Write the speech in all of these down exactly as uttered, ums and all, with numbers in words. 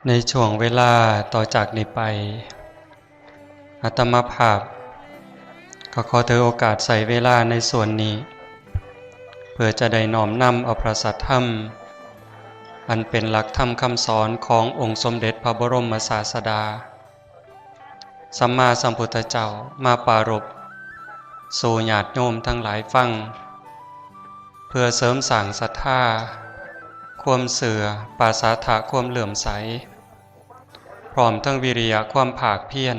ในช่วงเวลาต่อจากนี้ไป อาตมาภาพ ก็ขอถือโอกาสใช้เวลาในส่วนนี้ เพื่อจะได้น้อมนำเอาพระสัทธรรม อันเป็นหลักธรรมคำสอนขององค์สมเด็จพระบรมศาสดา สัมมาสัมพุทธเจ้ามาปรารภสู่ญาติโยมทั้งหลายฟัง เพื่อเสริมสร้างศรัทธา ความเชื่อ ปราศจากความเลื่อมใส พร้อมทั้งวิริยะความภาคเพียร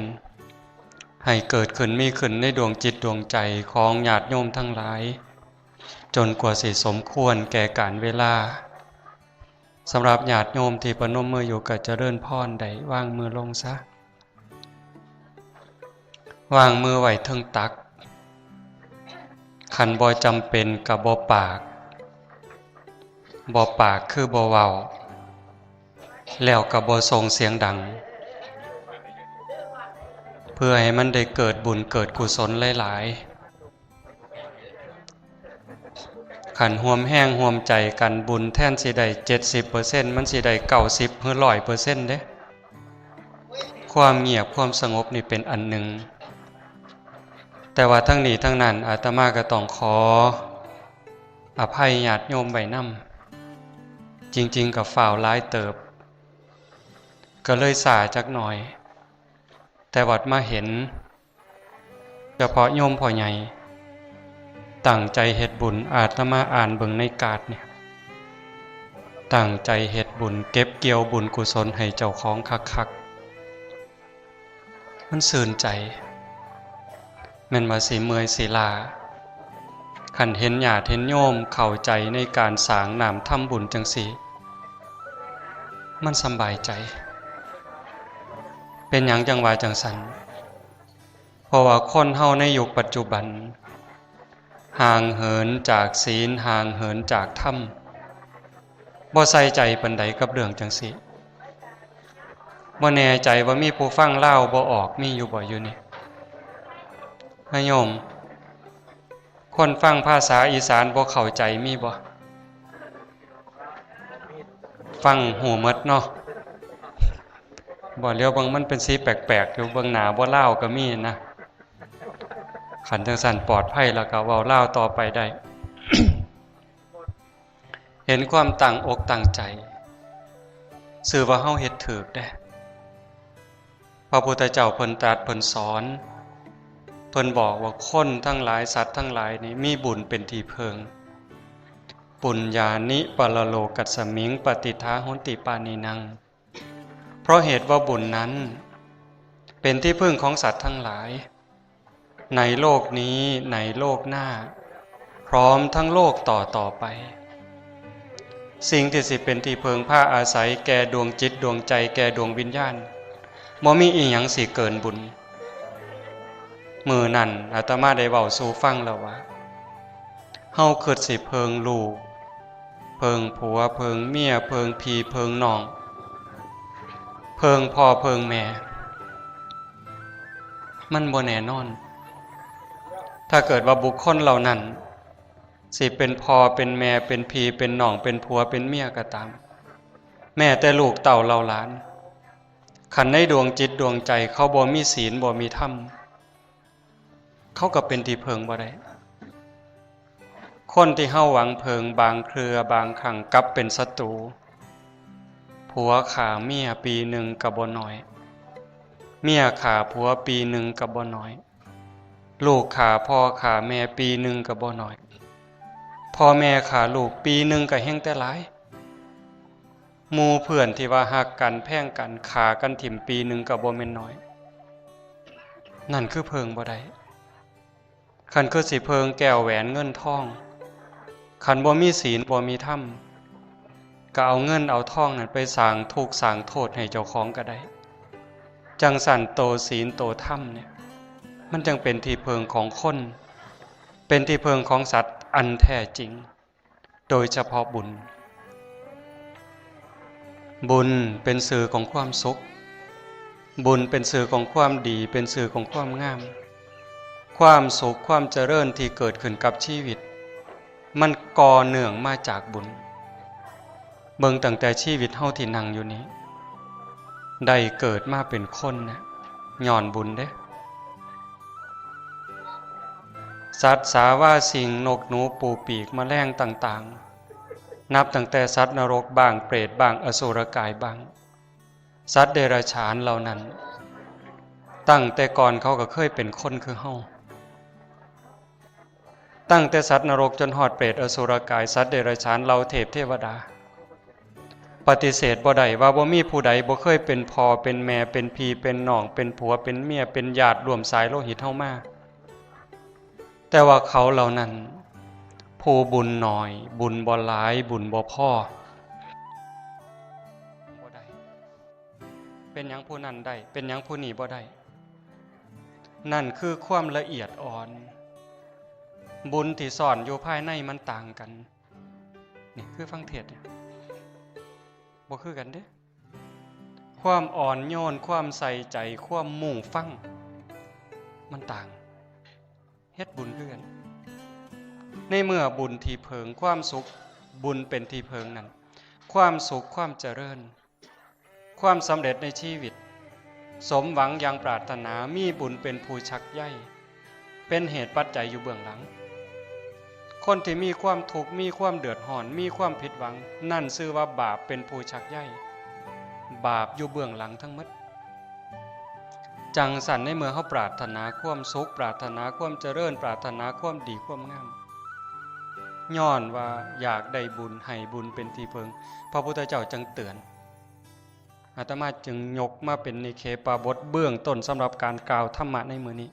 ให้เกิดขึ้นมีขึ้นในดวงจิตดวงใจของญาติโยมทั้งหลาย จนกว่าสิสมควรแก่กาลเวลา สำหรับญาติโยมที่ประนมมืออยู่ก็เจริญพร ได้วางมือลงซะ วางมือไว้เทิงตัก คันบ่จำเป็นก็บ่ปาก บ่ปากคือบ่เว้า แล้วก็บ่ส่งเสียงดัง เพื่อให้มันได้เกิดบุญเกิดกุศลหลายๆ คันร่วมแรงร่วมใจกัน บุญแทนสิได้เจ็ดสิบเปอร์เซ็นต์ มันสิได้เก้าสิบหรือร้อยเปอร์เซ็นต์เด้ ความเงียบความสงบนี่เป็นอันหนึ่ง แต่ว่าทั้งนี้ทั้งนั้น อาตมาก็ต้องขออภัยญาติโยมไว้นำ จริงๆ ก็ฟ้าวหลายเติบ ก็เลยช้าจักหน่อย แต่บัดมาเห็น เฉพาะโยมพ่อใหญ่ ตั้งใจเฮ็ดบุญ อาตมาอ่านเบิ่งในการ์ดเนี่ย ตั้งใจเฮ็ดบุญ เก็บเกี่ยวบุญกุศลให้เจ้าของคักๆ มันชื่นใจ แม่นว่าสิเมื่อยสิล้า คันเห็นญาติเห็นโยมเข้าใจในการสร้างน้ำทำบุญจั่งซี้ มันสำบายใจ เป็นหยังจั่งว่าจั่งซั้น เพราะว่าคนเฮาในยุคปัจจุบัน ห่างเหินจากศีล ห่างเหินจากธรรม บ่ใส่ใจปานใดกับเรื่องจั่งซี้ บ่แน่ใจว่ามีผู้ฟังลาวบ่ออก มีอยู่บ่อยู่นี่ ฮะโยม คนฟังภาษาอีสานบ่เข้าใจมีบ่ ฟังฮู้หมดเนาะ บ่ เหลียวเบิ่งมันเป็นสีแปลกๆ อยู่ เบิ่งหน้าบ่ลาวก็มีนะ คันจั่งซั้นปลอดภัยแล้วก็เว้าลาวต่อไปได้ เห็นความตั้งอกตั้งใจ ซื่อว่าเฮาเฮ็ดถูกเด้ พระพุทธเจ้าเพิ่นตรัสเพิ่นสอน เพิ่นบอกว่าคนทั้งหลายสัตว์ทั้งหลายนี่มีบุญเป็นที่เพิ่ง ปุญญานิปรโลกัสมิงปฏิฏฐาโหนติปานินัง เพราะเหตุว่าบุญนั้นเป็นที่พึ่งของสัตว์ทั้งหลาย ในโลกนี้ในโลกหน้า พร้อมทั้งโลกต่อต่อไป สิ่งที่สิเป็นที่เพิ่งพาอาศัยแก่ดวงจิตดวงใจแก่ดวงวิญญาณ บ่มีอีหยังสิเกินบุญ มื้อนั้นอาตมาได้เว้าสู่ฟังแล้วว่า เฮาคิดสิเพิ่งลูก เพิ่งผัว เพิ่งเมีย เพิ่งพี่ เพิ่งน้อง เพิ่งพ่อ เพิ่งแม่ มันบ่แน่นอน ถ้าเกิดว่าบุคคลเหล่านั้น สิเป็นพ่อ เป็นแม่ เป็นพี่ เป็นน้อง เป็นผัว เป็นเมียก็ตาม แม้แต่ลูกเต้าเหล่าหลาน คันในดวงจิตดวงใจเขาบ่มีศีล บ่มีธรรม เขาก็เป็นที่เพิ่งบ่ได้ คนที่เฮาหวังเพิ่งบางเทื่อบางครั้งกลับเป็นศัตรู ผัวฆ่าเมียปีหนึ่งก็บ่น้อย เมียฆ่าผัวปีหนึ่งก็บ่น้อย ลูกฆ่าพ่อฆ่าแม่ปีหนึ่งก็บ่น้อย พ่อแม่ฆ่าลูกปีหนึ่งก็แฮงแต่หลาย หมู่เพื่อนที่ว่าฮักกันแพงกันฆ่ากันถิ่มปีหนึ่งก็บ่แม่นน้อย นั่นคือเพิ่งบ่ได้ คันคือสิเพิ่งแก้วแหวนเงินทอง คันบ่มีศีลบ่มีธรรม ก็เอาเงินเอาทองนั้นไปสร้างทุกข์สร้างโทษให้เจ้าของก็ได้ จั่งซั้นโตศีลโตธรรมเนี่ย มันจั่งเป็นที่เพิ่งของคน เป็นที่เพิ่งของสัตว์อันแท้จริง โดยเฉพาะบุญ บุญเป็นชื่อของความสุข บุญเป็นชื่อของความดี เป็นชื่อของความงาม ความสุขความเจริญที่เกิดขึ้นกับชีวิต มันก่อเนื่องมาจากบุญ เบิ่งตั้งแต่ชีวิตเฮาที่นั่งอยู่นี้ ได้เกิดมาเป็นคนนะ ย้อนบุญเด้ สัตว์สาว่าสิ่ง นกหนูปูปีกแมลงต่างๆ นับตั้งแต่สัตว์นรกบ้าง เปรตบ้าง อสุรกายบ้าง สัตว์เดรัจฉานเหล่านั้น ตั้งแต่ก่อนเขาก็เคยเป็นคนคือเฮา ตั้งแต่สัตว์นรกจนฮอดเปรต อสุรกาย สัตว์เดรัจฉาน เหล่าเทพเทวดา ปฏิเสธบ่ได้ว่าบ่มีผู้ใดบ่เคยเป็นพ่อเป็นแม่ เป็นพี่เป็นน้อง เป็นผัวเป็นเมีย เป็นญาติร่วมสายโลหิตเฮามา แต่ว่าเขาเหล่านั้น ผู้บุญน้อย บุญบ่หลาย บุญบ่พอ บ่ได้ เป็นหยังผู้นั้นได้ เป็นหยังผู้นี้บ่ได้ นั่นคือความละเอียดอ่อน บุญที่ซ่อนอยู่ภายในมันต่างกัน นี่คือฟังเทศน์เนี่ย บ่คือกันเด้ ความอ่อนโยน ความใส่ใจ ความมุ่งฟัง มันต่าง เฮ็ดบุญคือกัน ในเมื่อบุญที่เพิงความสุข บุญเป็นที่เพิงนั้น ความสุข ความเจริญ ความสำเร็จในชีวิต สมหวังอย่างปรารถนา มีบุญเป็นผู้ชักใย เป็นเหตุปัจจัยอยู่เบื้องหลัง คนที่มีความทุกข์ มีความเดือดร้อน มีความผิดหวัง นั่นชื่อว่าบาปเป็นผู้ชักใย บาปอยู่เบื้องหลังทั้งหมด จังซั่นในเมื่อเฮาปรารถนาความสุข ปรารถนาความเจริญ ปรารถนาความดีความงาม ย้อนว่าอยากได้บุญ ให้บุญเป็นที่เพิง พระพุทธเจ้าจึงเตือน อาตมาจึงยกมาเป็นนิเคปบทเบื้องต้นสำหรับการกล่าวธรรมะในมื้อนี้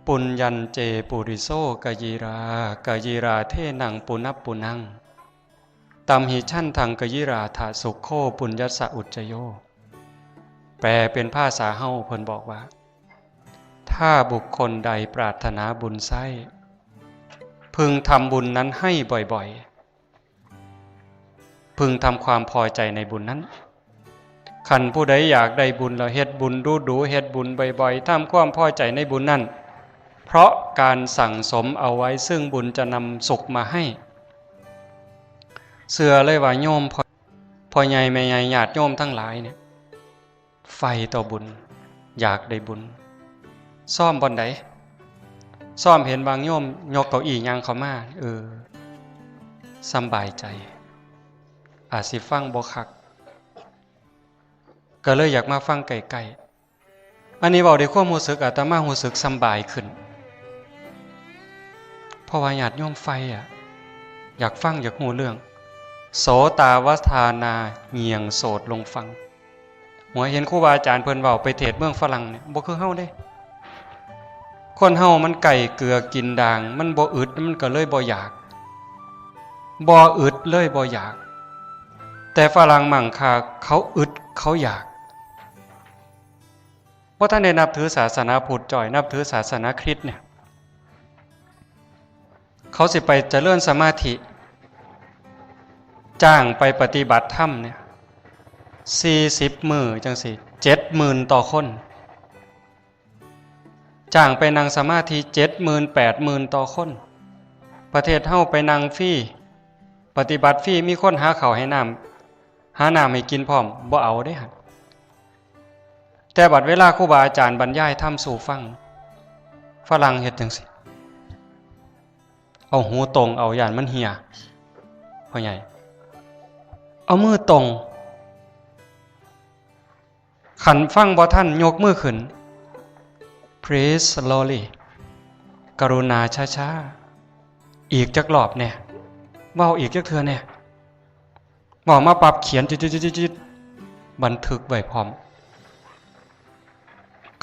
ปุญญัญเจปุริโสกยีรา กยีราเทนังปุณพปุณัง ตัมหิฉันทังกยีราธะ สุโขปุญญัสสะอุจจโย แปลเป็นภาษาเฮาเพิ่นบอกว่า ถ้าบุคคลใดปรารถนาบุญใช้ พึงทำบุญนั้นให้บ่อยๆ พึงทำความพอใจในบุญนั้น คันผู้ใดอยากได้บุญแล้วเฮ็ดบุญดูๆ เฮ็ดบุญบ่อยๆ ทำความพอใจในบุญนั้น เพราะการสั่งสมเอาไว้ซึ่งบุญจะนำสุขมาให้ เชื่อเลยว่าโยมพ่อ พ่อใหญ่แม่ใหญ่ญาติโยมทั้งหลายเนี่ย ใฝ่ต่อบุญ อยากได้บุญ ซ่อมบ่อนใด ซ่อมเห็นบางโยมยกเก้าอี้ย่างเข้ามา เออ สำบายใจ อาจสิฟังบ่คัก ก็เลยอยากมาฟังใกล้ๆ อันนี้เว้าด้วยความรู้สึก อาตมารู้สึกสำบายขึ้น เพราะว่าญาติโยมใฝ่อะ อยากฟัง อยากรู้เรื่อง โสตาวทานา เงี่ยงโสดลงฟัง หัวเห็นครูบาอาจารย์เพิ่นเว้าไปเทศน์เมืองฝรั่งเนี่ย บ่คือเฮาเด้ คนเฮามันใกล้เกลือกินด่าง มันบ่อึด มันก็เลยบ่อยาก บ่อึดเลยบ่อยาก แต่ฝรั่งมั่งค่า เขาอึด เขาอยาก บ่ทันได้นับถือศาสนาพุทธจ้อย นับถือศาสนาคริสต์เนี่ย เขาสิไปเจริญสมาธิ จ้างไปปฏิบัติธรรมเนี่ย สี่สิบมื้อจังซี้ เจ็ดหมื่นต่อคน จ้างไปนั่งสมาธิ เจ็ดหมื่น แปดหมื่นต่อคน ประเทศเฮาไปนั่งฟรี ปฏิบัติฟรี มีคนหาข้าวให้น้ำ หาน้ำให้กินพร้อม บ่เอาเด้หั่น แต่บัดเวลาครูบาอาจารย์บรรยายธรรมสู่ฟัง ฝรั่งเฮ็ดจังซี้ เอาหูตรงเอา ย่านมันเหี่ย พ่อใหญ่ เอามือตรง คันฟังบ่ทันยกมือขึ้น Please slowly กรุณาช้าๆ อีกจักรอบแหน่ เว้าอีกจักเทื่อแหน่ เว้ามาปั๊บเขียนจึ๊ดๆๆๆ บันทึกไว้พร้อม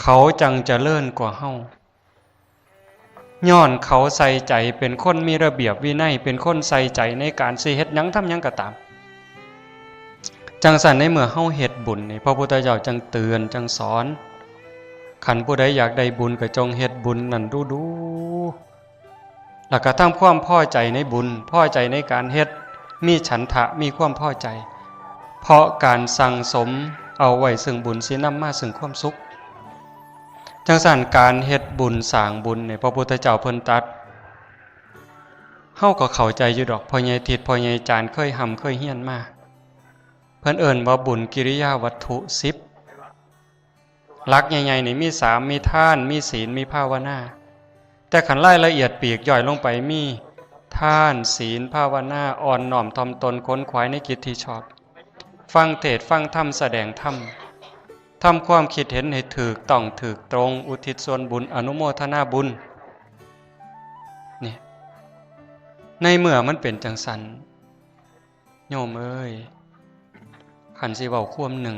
เขาจั่งเจริญกว่าเฮา ย้อนเขาใส่ใจ เป็นคนมีระเบียบวินัย เป็นคนใส่ใจในการสิเฮ็ดหยังทำหยังก็ตาม จั่งซั้นในเมื่อเฮาเฮ็ดบุญนี่ พระพุทธเจ้าจั่งเตือนจั่งสอน คันผู้ใดอยากได้บุญก็จงเฮ็ดบุญนั่นดูๆ แล้วก็ทำความพอใจในบุญ พอใจในการเฮ็ด มีฉันทะ มีความพอใจ เพราะการสั่งสมเอาไว้ซึ่งบุญสินำมาซึ่งความสุข จั่งซั้นการเฮ็ดบุญสร้างบุญเนี่ย พระพุทธเจ้าเพิ่นตรัส เฮาก็เข้าใจอยู่ดอก พ่อใหญ่ทิด พ่อใหญ่จารย์เคยร่ำเคยเรียนมา เพิ่นเอิ้นว่าบุญกิริยาวัตถุสิบ หลักใหญ่ๆนี่มีสาม มีทาน มีศีล มีภาวนา แต่คันรายละเอียดปลีกย่อยลงไปมีทาน ศีล ภาวนา อ่อนน้อมถ่อมตน ขนขวายในกิจที่ชอบ ฟังเทศน์ฟังธรรม แสดงธรรม ทำความคิดเห็นให้ถูกต้องถูกตรง อุทิศส่วนบุญ อนุโมทนาบุญ นี่ ในเมื่อมันเป็นจั่งซั้น โยมเอ้ย คันสิเว้าความหนึ่ง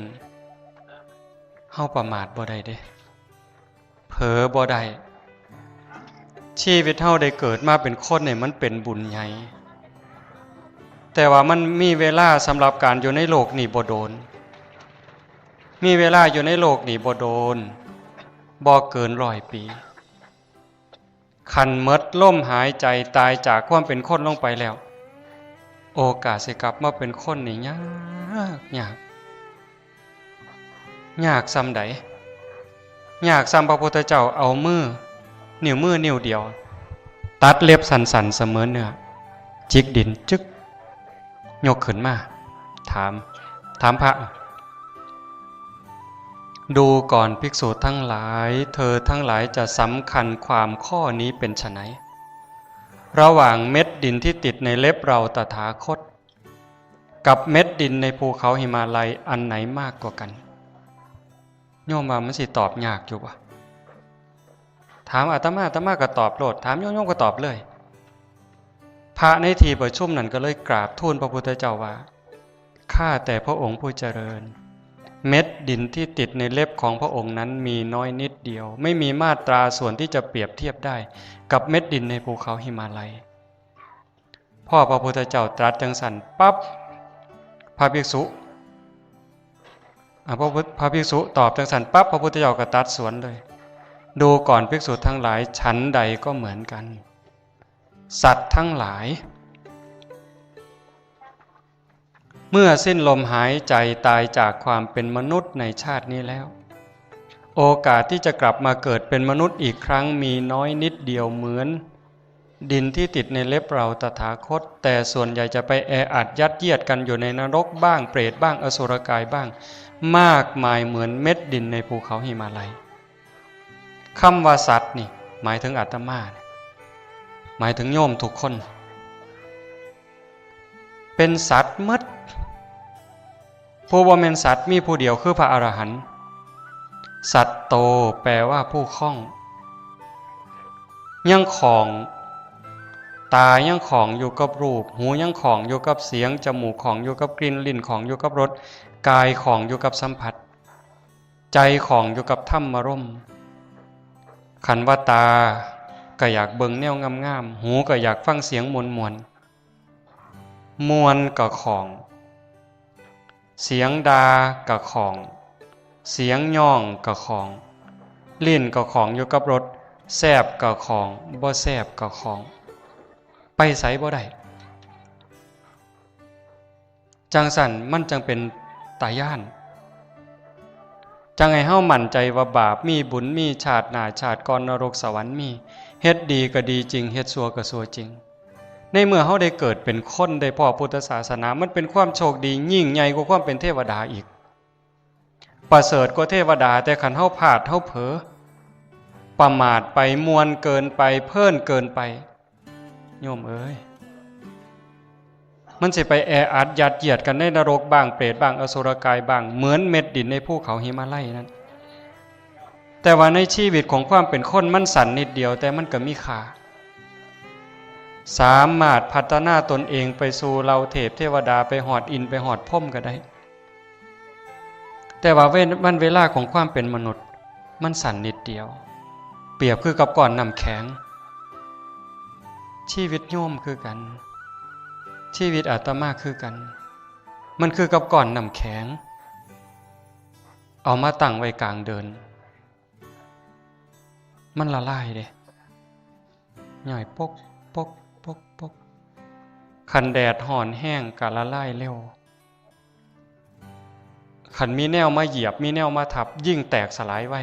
เฮาประมาทบ่ได้เด้ เผลอบ่ได้ ชีวิตเฮาได้เกิดมาเป็นคนเนี่ยมันเป็นบุญใหญ่ แต่ว่ามันมีเวลาสำหรับการอยู่ในโลกนี้บ่โดน มีเวลาอยู่ในโลกนี้บ่โดน บ่เกินร้อยปี คันหมดลมหายใจตายจากความเป็นคนลงไปแล้ว โอกาสสิกลับมาเป็นคนนี่ยากยาก ยากส่ำใด ยากส่ำพระพุทธเจ้าเอามือ นิ้วมือนิ้วเดียว ตัดเล็บสั้นๆเสมอเนื้อ จิกดินจึก ยกขึ้นมา ถาม ถามพระ ดูก่อนภิกษุทั้งหลาย เธอทั้งหลายจะสำคัญความข้อนี้เป็นไฉน ระหว่างเม็ดดินที่ติดในเล็บเราตถาคต กับเม็ดดินในภูเขาหิมาลัยอันไหนมากกว่ากัน โยมว่ามันสิตอบยากอยู่บ่ ถามอาตมา อาตมาก็ตอบโลด ถามโยม โยมก็ตอบเลย พระในที่ประชุมนั้นก็เลยกราบทูลพระพุทธเจ้าว่า ข้าแต่พระองค์ผู้เจริญ เม็ดดินที่ติดในเล็บของพระองค์นั้นมีน้อยนิดเดียว ไม่มีมาตราส่วนที่จะเปรียบเทียบได้กับเม็ดดินในภูเขาหิมาลัย พอพระพุทธเจ้าตรัสจังซั่นปั๊บ พระภิกษุ อ่ะ พระพุทธ พระภิกษุตอบจังซั่นปั๊บ พระพุทธเจ้าก็ตรัสสวนเลย ดูก่อนภิกษุทั้งหลาย ฉันใดก็เหมือนกัน สัตว์ทั้งหลาย เมื่อสิ้นลมหายใจตายจากความเป็นมนุษย์ในชาตินี้แล้ว โอกาสที่จะกลับมาเกิดเป็นมนุษย์อีกครั้งมีน้อยนิดเดียวเหมือน ดินที่ติดในเล็บเราตถาคต แต่ส่วนใหญ่จะไปแออัดยัดเยียดกันอยู่ในนรกบ้าง เปรตบ้าง อสุรกายบ้าง มากมายเหมือนเม็ดดินในภูเขาหิมาลัย คำว่าสัตว์นี่ หมายถึงอาตมา หมายถึงโยมทุกคน เป็นสัตว์หมด ผู้บ่แม่นสัตว์มีผู้เดียวคือพระอรหันต์ สัตโต แปลว่าผู้ข้อง ยังข้อง ตายังข้องอยู่กับรูป หูยังข้องอยู่กับเสียง จมูกข้องอยู่กับกลิ่น ลิ้นข้องอยู่กับรส กายข้องอยู่กับสัมผัส ใจข้องอยู่กับธรรมารมณ์ คันว่าตาก็อยากเบิ่งแนวงามๆ หูก็อยากฟังเสียงม่วนๆ ม่วนก็ข้อง เสียงด่าก็ข้อง เสียงย้องก็ข้อง ลิ้นก็ข้องอยู่กับรส แซ่บก็ข้อง บ่แซ่บก็ข้อง ไปไสบ่ได้ จั่งซั้นมันจั่งเป็นตาย้าน จั่งให้เฮามั่นใจว่าบาปมี บุญมี ชาติหน้าชาติก่อนนรกสวรรค์มี เฮ็ดดีก็ดีจริง เฮ็ดชั่วก็ชั่วจริง ในเมื่อเฮาได้เกิดเป็นคน ได้พ้อพุทธศาสนา มันเป็นความโชคดียิ่งใหญ่กว่าความเป็นเทวดาอีก ประเสริฐกว่าเทวดา แต่คันเฮาพลาด เฮาเผลอ ประมาทไป ม่วนเกินไป เพลินเกินไป โยมเอ้ย มันสิไปแออัดยัดเยียดกันในนรกบ้าง เปรตบ้าง อสุรกายบ้าง เหมือนเม็ดดินในภูเขาหิมาลัยนั้น แต่ว่าในชีวิตของความเป็นคนมันสั้นนิดเดียว แต่มันก็มีค่า สามารถพัฒนาตนเองไปสู่เหล่าเทพเทวดา ไปฮอดอินทร์ ไปฮอดพรหมก็ได้ แต่ว่าเวล- วันเวลาของความเป็นมนุษย์ มันสั้นนิดเดียว เปรียบคือกับก้อนน้ำแข็ง ชีวิตโยมคือกัน ชีวิตอาตมาคือกัน มันคือกับก้อนน้ำแข็ง เอามาตั้งไว้กลางเดิน มันละลายเด้ ย่อยปกปกปกปก คันแดดฮ้อนแฮงก็ละลายเร็ว คันมีแนวมาเหยียบ มีแนวมาทับ ยิ่งแตกสลายไว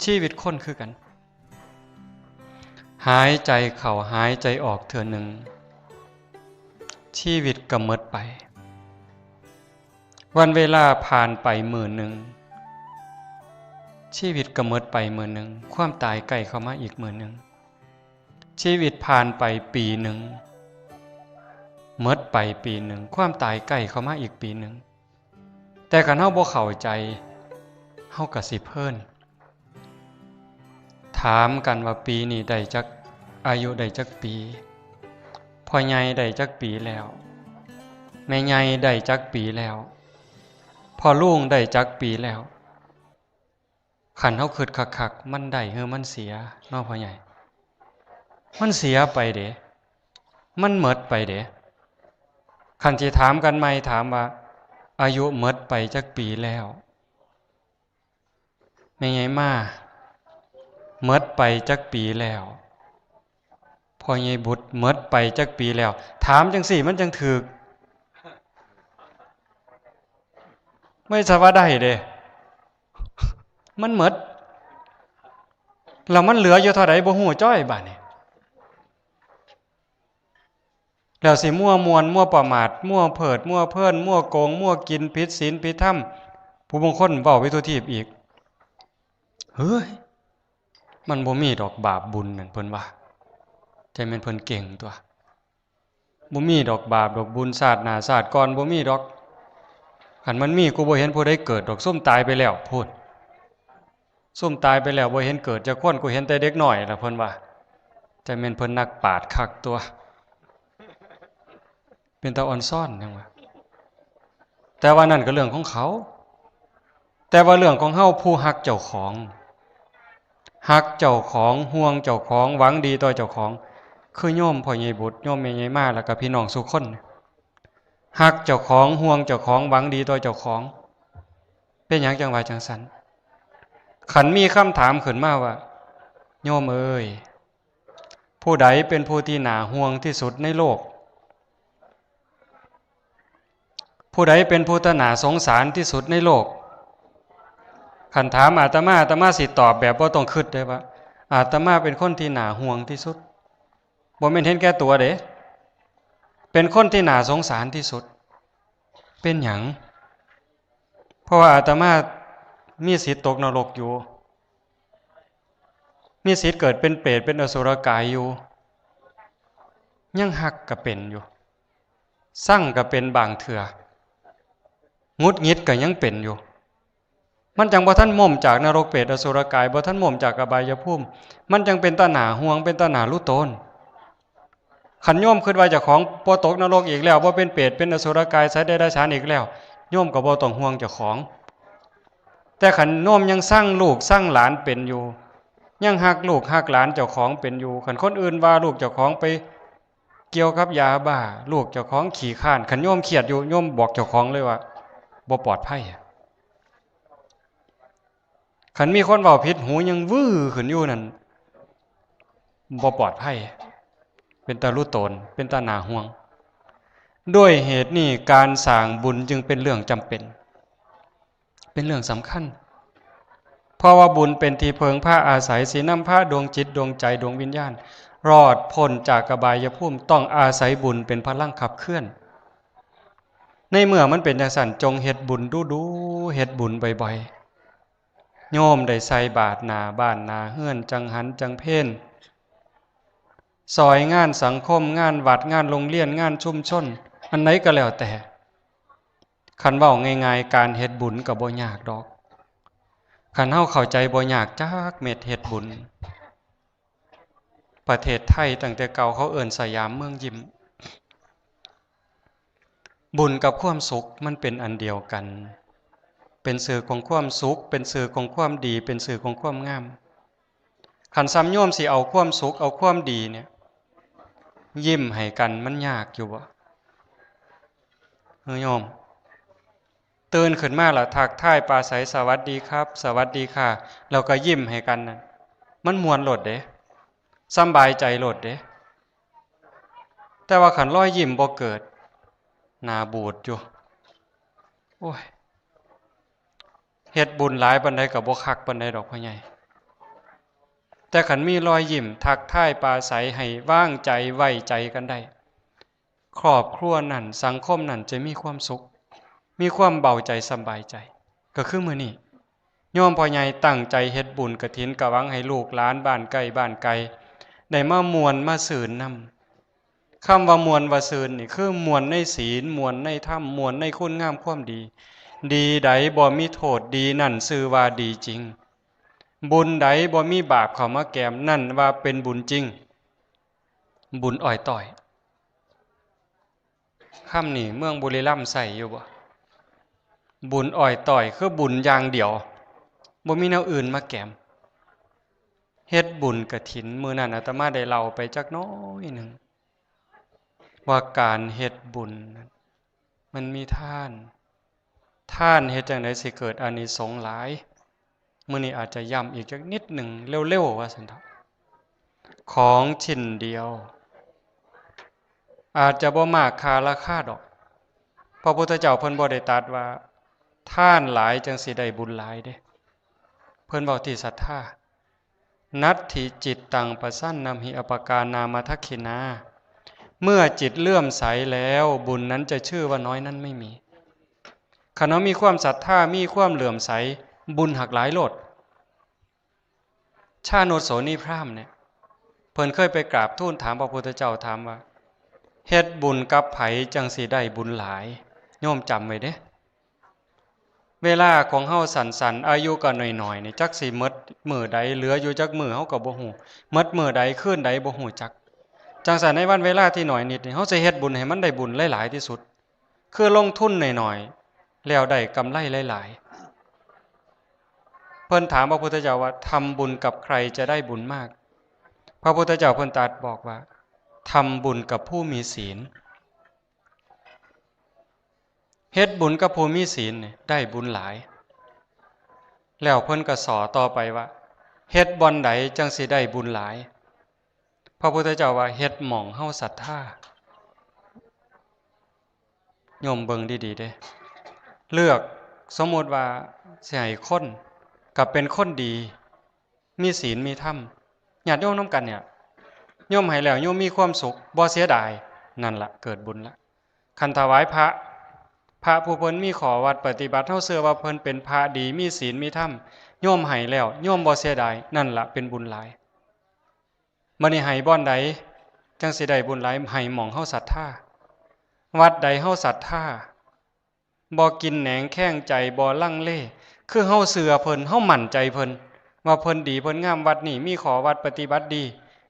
ชีวิตคนคือกัน หายใจเข้าหายใจออกเทื่อหนึ่ง ชีวิตก็หมดไป วันเวลาผ่านไปมื้อหนึ่ง ชีวิตก็หมดไปมื้อหนึ่ง ความตายใกล้เข้ามาอีกมื้อหนึ่ง ชีวิตผ่านไปปีหนึ่ง หมดไปปีหนึ่ง ความตายใกล้เข้ามาอีกปีหนึ่ง แต่คันเฮาบ่เข้าใจ เฮาก็สิเพลิน ถามกันว่าปีนี้ได้จัก อายุได้จักปี พ่อใหญ่ได้จักปีแล้ว แม่ใหญ่ได้จักปีแล้ว พ่อลุงได้จักปีแล้ว คันเฮาคิดคักๆ มันได้หรือมันเสียเนาะพ่อใหญ่ มันเสียไปเด้ มันหมดไปเด้ คันสิถามกันใหม่ ถามว่า อายุหมดไปจักปีแล้ว แม่ใหญ่มา หมดไปจักปีแล้ว พ่อใหญ่บุตร หมดไปจักปีแล้ว ถามจังซี้มันจังถูก ไม่ใช่ว่าได้เด้ มันหมด แล้วมันเหลืออยู่เท่าใดบ่ฮู้จ้อยบาดนี้ แล้วสิมั่วม่วน มั่วประมาท มั่วเพลิด มั่วเพลิน มั่วโกง มั่วกิน ผิดศีล ผิดธรรม ผู้บางคนเว้าไปทั่วทีปอีก เฮ้ย มันบ่มีดอกบาปบุญนั่น เพิ่นว่า จั่งแม่นเพิ่นเก่งตั๊ว บ่มีดอกบาปดอกบุญ ชาติหน้าชาติก่อนบ่มีดอก คันมันมี กูบ่เห็นผู้ใดเกิดดอก ซุมตายไปแล้วพู้น ซุมตายไปแล้วบ่เห็นเกิดจักคน กูเห็นแต่เด็กน้อยล่ะ เพิ่นว่า จั่งแม่นเพิ่นนักปราชญ์คักตั๊ว เป็นตาอ่อนซ้อนหยังวะ แต่ว่านั่นก็เรื่องของเขา แต่ว่าเรื่องของเฮา ผู้ฮักเจ้าของ ฮักเจ้าของ ห่วงเจ้าของ หวังดีต่อเจ้าของ คือโยมพ่อใหญ่บุตร โยมแม่ใหญ่มา แล้วก็พี่น้องซุคน ฮักเจ้าของ ห่วงเจ้าของ หวังดีต่อเจ้าของ เป็นหยังจั่งว่าจั่งซั้น คันมีคำถามขึ้นมาว่า โยมเอ๋ย ผู้ใดเป็นผู้ที่น่าห่วงที่สุดในโลก ผู้ใดเป็นผู้ที่น่าสงสารที่สุดในโลก คันถามอาตมา อาตมาสิตอบแบบบ่ต้องคิดเลยว่า อาตมาเป็นคนที่น่าห่วงที่สุด บ่แม่นเห็นแก่ตัวเด้ เป็นคนที่น่าสงสารที่สุด เป็นหยัง เพราะว่าอาตมามีสิทธิ์ตกนรกอยู่ มีสิทธิ์เกิดเป็นเปรตเป็นอสุรกายอยู่ ยังฮักก็เป็นอยู่ ซังก็เป็นบางเทื่อ หงุดหงิดก็ยังเป็นอยู่ มันจั่งบ่ทันม้มจากนรกเปรตอสุรกาย บ่ทันม้มจากอบายภูมิ มันจั่งเป็นตาหน้าห่วง เป็นตาหน้าลุโตน คันโยมคิดว่าเจ้าของบ่ตกนรกอีกแล้ว บ่เป็นเปรตเป็นอสุรกายสัตว์เดรัจฉานอีกแล้ว โยมก็บ่ต้องห่วงเจ้าของ แต่คันโยมยังซังลูกซังหลานเป็นอยู่ ยังฮักลูกฮักหลานเจ้าของเป็นอยู่ คันคนอื่นว่าลูกเจ้าของไปเกี่ยวกับยาบ้า ลูกเจ้าของขี้คร้าน คันโยมเครียดอยู่ โยมบอกเจ้าของเลยว่า บ่ปลอดภัย คันมีคนเว้าผิดหูยังวื้อขึ้นอยู่นั่น บ่ปลอดภัย เป็นตาลุโตน เป็นตาหน้าห่วง ด้วยเหตุนี้การสร้างบุญจึงเป็นเรื่องจำเป็น เป็นเรื่องสำคัญ เพราะว่าบุญเป็นที่เพิ่งพาอาศัย สินำพาดวงจิตดวงใจดวงวิญญาณ รอดพ้นจากอบายภูมิ ต้องอาศัยบุญเป็นพลังขับเคลื่อน ในเมื่อมันเป็นจั่งซั้น จงเฮ็ดบุญดูๆ เฮ็ดบุญบ่อยๆ โยมได้ใส่บาตรหน้าบ้านหน้าเฮือน จังหันจังเพล ซอยงานสังคม งานวัด งานโรงเรียน งานชุมชน อันใดก็แล้วแต่ คันเว้าง่ายๆ การเฮ็ดบุญก็บ่ยากดอก คันเฮาเข้าใจบ่ยากจักเม็ด เฮ็ดบุญ ประเทศไทยตั้งแต่เก่าเขาเอิ้นสยามเมืองยิ้ม บุญกับความสุขมันเป็นอันเดียวกัน เป็นชื่อของความสุข เป็นชื่อของความดี เป็นชื่อของความงาม คันส่ำโยมสิเอาความสุข เอาความดีเนี่ย ยิ้มให้กันมันยากอยู่บ่ เฮ้ยโยม ตื่นขึ้นมาแล้วทักทายปราศรัย สวัสดีครับ สวัสดีค่ะ แล้วก็ยิ้มให้กันนั่น มันม่วนโลดเด้ สำบายใจโลดเด้ แต่ว่าคันรอยยิ้มบ่เกิด หน้าบูดอยู่ โอ้ย เฮ็ดบุญหลายปานใดก็บ่คักปานใดดอกพ่อใหญ่ แต่คันมีรอยยิ้มทักทายปราศรัยให้วางใจไว้ใจกันได้ ครอบครัวนั้น สังคมนั้นจะมีความสุข มีความเบาใจสำบายใจ ก็คือมื้อนี้ โยมพ่อใหญ่ตั้งใจเฮ็ดบุญกฐิน ก็หวังให้ลูกหลานบ้านใกล้บ้านไกล ได้มาม่วนมาซื่นนำ คำว่าม่วนว่าซื่นนี่ คือม่วนในศีล ม่วนในธรรม ม่วนในคุณงามความดี ดีใดบ่มีโทษ ดีนั่นชื่อว่าดีจริง บุญใดบ่มีบาปเข้ามาแกม นั่นว่าเป็นบุญจริง บุญอ้อยต้อย คำนี้เมืองบุรีรัมย์ใช้อยู่บ่ บุญอ้อยต้อย คือบุญอย่างเดียว บ่มีแนวอื่นมาแกม เฮ็ดบุญกฐิน มื้อนั้นอาตมาได้เล่าไปจักน้อยหนึ่ง ว่าการเฮ็ดบุญนั้น มันมีทาน ทานเฮ็ดจั่งใดสิเกิดอานิสงส์หลาย มื้อนี้อาจจะย้ำอีกจักนิดหนึ่ง เร็วๆ ว่าซั่นเถาะ ของชิ้นเดียว อาจจะบ่มากค่าราคาดอก พระพุทธเจ้าเพิ่นบ่ได้ตรัสว่า ทานหลายจั่งสิได้บุญหลายเด้ เพิ่นเว้าที่ศรัทธา นัตถิจิตตังปสันนัมหิ อปการนามทักขินา เมื่อจิตเลื่อมใสแล้ว บุญนั้นจะชื่อว่าน้อยนั้นไม่มี คันเฮามีความศรัทธา มีความเลื่อมใส บุญหักหลายโลด ชาโนชโสนีพราหมณ์เนี่ย เพิ่นเคยไปกราบทูลถามพระพุทธเจ้า ถามว่า เฮ็ดบุญกับไผจั่งสิได้บุญหลาย โยมจำไว้เด้ เวลาของเฮาสั้นๆ อายุก็น้อยๆ นี่ จักสิหมดมื้อใด เหลืออยู่จักมื้อเฮาก็บ่ฮู้ หมดมื้อใด คืนใดบ่ฮู้จัก จั่งซั้นในวันเวลาที่น้อยนิดนี่ เฮาสิเฮ็ดบุญให้มันได้บุญหลายๆ ที่สุด คือลงทุนน้อยๆ แล้วได้กำไรหลายๆ เพิ่นถามพระพุทธเจ้าว่า ทำบุญกับใครจะได้บุญมาก พระพุทธเจ้าเพิ่นตรัสบอกว่า ทำบุญกับผู้มีศีล เฮ็ดบุญกับผู้มีศีลนี่ได้บุญหลาย แล้วเพิ่นก็สอต่อไปว่า เฮ็ดบ่อนใดจั่งสิได้บุญหลาย พระพุทธเจ้าว่า เฮ็ดหม่องเฮาศรัทธา โยมเบิ่งดีๆ เด้ เลือก สมมุติว่าสิให้คน ก็เป็นคนดี มีศีลมีธรรม ญาติโยมนำกันเนี่ย โยมให้แล้วโยมมีความสุข บ่เสียดาย นั่นละเกิดบุญละ คันถวายพระ พระผู้เพิ่นมีข้อวัดปฏิบัติ เฮาเชื่อว่าเพิ่นเป็นพระดี มีศีลมีธรรม โยมให้แล้ว โยมบ่เสียดาย นั่นละเป็นบุญหลาย บัดนี้ให้บ่อนใด จั่งสิได้บุญหลาย ให้หม่องเฮาศรัทธา วัดใดเฮาศรัทธา บ่กินแหนงแคลงใจ บ่ลังเล คือเฮาเชื่อเพิ่น เฮามั่นใจเพิ่น ว่าเพิ่นดีเพิ่นงาม วัดนี้มีข้อวัดปฏิบัติดี